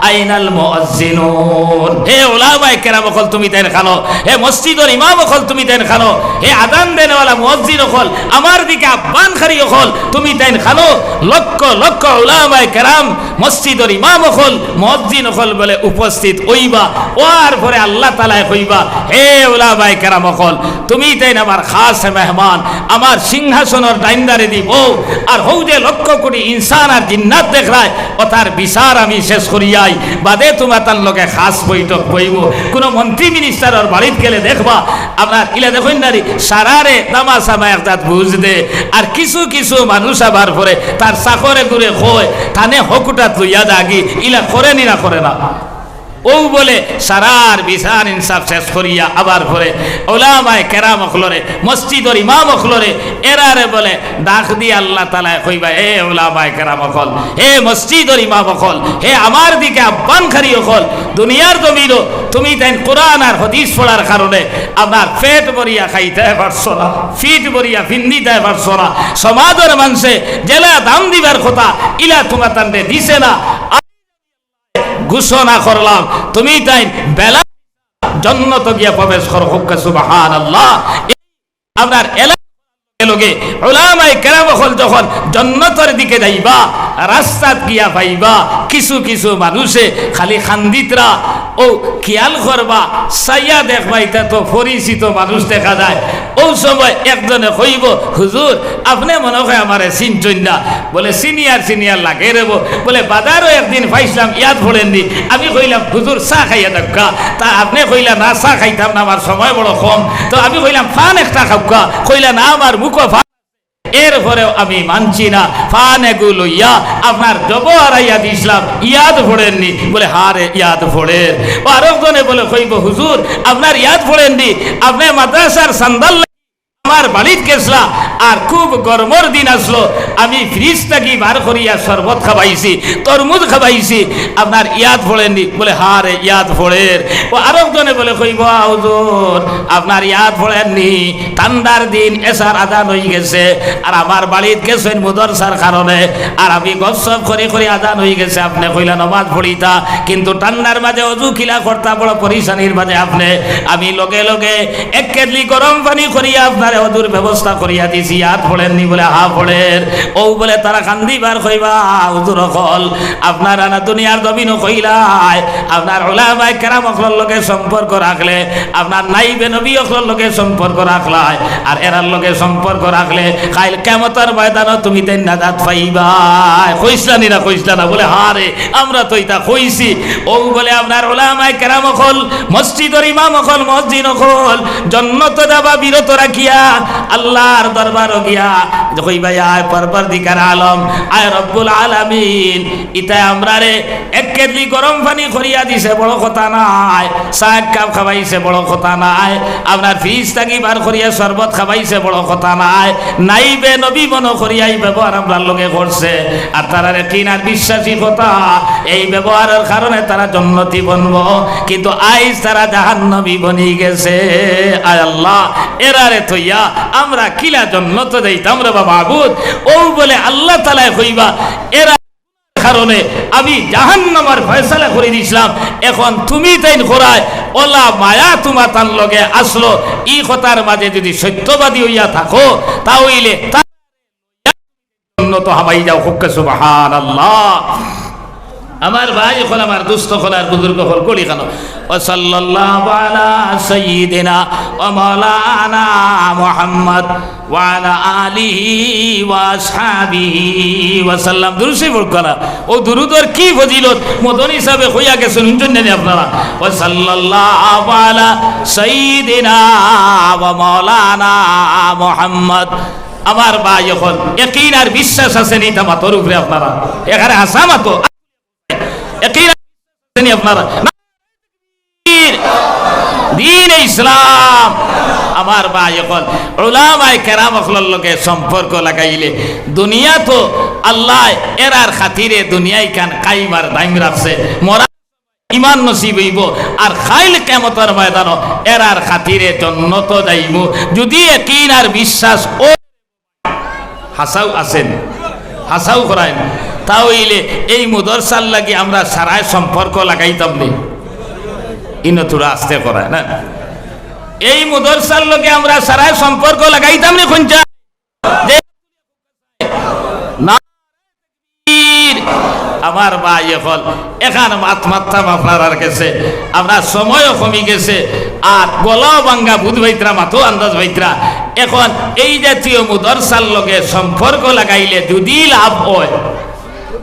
আইনাল মুয়াজ্জিনুন। হে উলামায়ে কেরাম অকল, তুমি তাইন কানো? হে মসজিদর ইমাম অকল, তুমি তাইন কানো? হে আজান দেনেওয়ালা মুয়াজ্জিন অকল, আমার দিকে আহ্বানকারী অকল, তুমি তাইন কানো? লক্ষ লক্ষ উলামায়ে কেরাম, মসজিদর ইমাম অকল, মুয়াজ্জিন অকল বলে উপস্থিত অইবা। অওয়ার পরে আল্লাহ তাআলায় কইবা, হে উলামায়ে কেরাম অকল, তুমি তাইন আমার খাস মেহমান, আমার সিংহাসনর ডাইন ধারেদি বও, আর হউ যে লক্ষ কোটি ইনসান আর জিন্নাত দেখরায়, অতার বিচার আমি শেষ করিয়াই বাদে তুমাতান লগে খাস বৈঠক বইবো। কুনু মন্ত্রী মিনিস্টারর বাড়িত গেলে দেখবা, আপনার ইলা দেখইন নানি, সারারে তামাশা মায়া একজাত বুঝ দে, আর কিছু কিছু মানুষ আবার পরে তার চাকর এগুরে কয়, তানে হকুটাত লইয়া যাগি, ইলা করে নি না করে না? অউ বলে সারার বিচার ইনসাফ শেষ করিয়া আবার পরে উলামায়ে কেরাম অকলরে, মসজিদর ইমাম অকলরে, এরারে বলে ডাক দি আল্লাহ তাআলায় কইবা, হে উলামায়ে কেরাম অকল, হে মসজিদর ইমাম অকল, হে আমার দিকে আহ্বানকারী অকল, দুনিয়ার জমিনো তুমি তাইন কোরআন আর হাদিস পড়ার কারণে আপনার পেট ভরিয়া খাইতায় পারছো না, ফিট ভরিয়া ফিন্দিতায় পারছো না, সমাজর মানষে যেলা দাম দিবার কথা ইলা তুমাতানরে দিছে না। ঘোষণা করলাম, তুমি তাইন বেলা জন্নত গিয়া প্রবেশ করো, কউক্কা সুবহানাল্লাহ। আপনার এলাকার লগে উলামায়ে কেরাম অকল যখন জন্নতর দিকে যাইবা, রাস্তাত গিয়া পাইবা কিছু কিছু মানুষে খালি কান্দিতরা। অউ খিয়াল করবা, চাইয়া দেখবা, ইতা তো পরিচিত মানুষ দেখা যায়। অউ সময় একজনে কইবো, "হুজুর, আপনে মনো কয় আমারে চিনছইন না।" বলে, "চিনিয়ার চিনিয়ার লাগে রে বো।" বলে, "বাজারো একদিন পাইছলাম, ইয়াদ পড়ের নি?" আমি কইলাম, "হুজুর, চা খাইয়া যাউক্কা।" তা আপনে কইলা, "না, চা খাইতাম না, আমার সময় বড় কম।" তো আমি কইলাম, "পান একটা খাউক্কা।" কইলা, "না, আমার মুখো পান।" এরপরেও আমি মানছি না, পান এগু লইয়া আপনার জবো হারাইয়া দিছলাম, ইয়াদ পড়ের নি? বলে, "হ্যাঁ রে, ইয়াদ পড়ের।" ও আরক জনে বলে কইবো, "হুজুর, আপনার ইয়াদ পড়ের নি? আপনে মাদ্রাসার চান্দার লাগি আমার বাড়িত গেছলা, আর খুব গরমর দিন আছলো, আমি ফ্রিজ থাকি বার করিয়া শরবত খাবাইছি, তরমুজ খাবাইছি, আপনার ইয়াদ পড়ের নি?" বলে, "হ্যাঁ রে, ইয়াদ পড়ের।" ও আরক জনে বলে কইবো, "আ হুজুর, আপনার ইয়াদ পড়ের নি? ঠান্ডার দিন, এশার আজান অইগেছে, আর আমার বাড়িত গেছইন মুদরসার কারণে, আর আমি গপসপ করি করি আজান অইগেছে, আপনে কইলা নমাজ পড়িতা, কিন্তু ঠান্ডার মাঝে অজু কিলা করতা, বড় পরিশানির মাঝে আপনে, আমি লগে লগে এক কেটলি গরম পানি করিয়া আপনারে অজুর ব্যবস্থা করিয়া দিছি, ইয়াদ পড়ের নি?" বলে, "হ্যাঁ পড়ের।" অউ বলে তারা কান্দিবার কইবা, "হুজুর অকল, আপনারা না দুনিয়ার জমিনো কইলায়, আপনার উলামায়ে কেরাম অকলর লগে সম্পর্ক রাখলে, আপনার নাইবে নবী অকলর লগে সম্পর্ক রাখলায়, আর এরার লগে সম্পর্ক রাখলে কাইল কিয়ামতর ময়দানো তুমিতাইন নাজাত পাইবায়।" কইছলা নি না, কইছলা না? বলে, "হ্যাঁ রে, আমরা তো ইতা কইছি।" অউ বলে আপনার উলামায়ে কেরাম অকল, মসজিদর ইমাম অকল, মুয়াজ্জিন অকল, জন্নতো যাবা বিরত রাখিয়া আল্লার দরবারো গিয়া কইবা, "আয় পরওয়ারদিগার আলম, আয় রব্বুল আলামিন, ইতায় আমরারে এক কেটলি গরম পানি করিয়া দিছে, বড় কথা নায়, চা এক কাপ খাবাইছে, বড় কথা নায়, আপনার ফ্রিজ থাকি বার করিয়া শরবত খাবাইছে, বড় কথা নায়, নাইবে নবী মনো করিয়া ই ব্যবহার আমরার লগে করছে।" আর তারার একিন আর বিশ্বাসী কথা, এই ব্যবহারর কারণে তারা জন্নতি বনবো, কিন্তু আইজ তারা জাহান্নামী বনি গেছে। আয় আল্লাহ, এরারে থইয়া আমরা কিলা জন্নতো যাইতাম রে বা মাবুদ? অউ বলে আল্লাহ তাআলায় কইবা, "এরার কারণে আমি জাহান্নামর ফয়সালা করি দিছলাম, এখন তুমিতাইন করায় অলা মায়া তুমাতান লগে আছলো।" ই কথার মাঝে যুদি সত্যবাদী অইয়া থাকো, তা অইলে তা জন্নতো হামাই যাও, কউক্কা সুবহানাল্লাহ। আমার ভাই অকল, আমার দোস্ত অকল, আর বুজুর্গ অকল, করি কেনে, ওয়া সাল্লাল্লাহু আলা সাইয়্যিদিনা ওয়া মাওলানা মুহাম্মদ ওয়া আলা আলিহি ওয়া আসহাবিহি ওয়া সাল্লাম। দুরূদ শরীফ পড়উক্কা না। অউ দুরূদর কি ফজিলত মদনী সাবে কইয়া গেছইন, হুনছইন না নি আপনারা? ওয়া সাল্লাল্লাহু আলা সাইয়্যিদিনা ওয়া মাওলানা মুহাম্মদ। আমার ভাই অকল, একিন আর বিশ্বাস আছে নি ইতা মাতর উপরে আপনারা? এখানে হাছা মাতো। একিন আর বিশ্বাস আছে নি আপনারা? না, দ্বীন ইসলাম। আমার ভাই অকল, উলামায়ে কেরাম অকলর লগে সম্পর্ক লাগাইলে দুনিয়াত আল্লায় এরার খাতিরে দুনিয়া ইখান কায়েম আর দায়েম রাখছে। মরা ইমান নসিব অইবো, আর কাইল কিয়ামতর ময়দানো এরার খাতিরে জন্নতো যাইবো। যুদি একিন আর বিশ্বাস অয়, হাছাউ আছইন, হাছাউ করাইন, তা অইলে এই মুদরসার লাগি আমরা সারায় সম্পর্ক লাগাইতাম নি? ইনো থুড়া আস্তে করায় না। এই মুদরসার লগে আমরা সারায় সম্পর্ক লাগাইতাম নি কুনটা? যে না, আমার ভাই অকল, এখান মাত মাততাম আপনারার গেছে, আমরার সময়ও কমি গেছে, আর গলাও ভাঙ্গা, বুঝ পাইতরা, মাতো আন্দাজ পাইতরা। এখন এই জাতীয় মুদরসার লগে সম্পর্ক লাগাইলে যুদি লাভ অয়,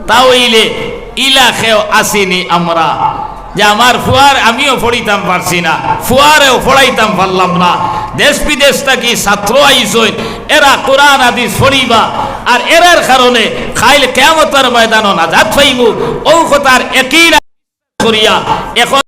তা অইলে ইলা কেউ আছি নি আমরা, যে আমার ফুয়ার, আমিও পড়িতাম পারছি না, ফুয়ারেও পড়াইতাম পারলাম না, দেশ বিদেশ থাকি ছাত্র আইছইন, এরা কোরআন হাদিস পড়িবা, আর এরার কারণে কাইল কিয়ামতর ময়দানো নাজাত পাইবো। অউ কথার একিন করিয়া এখন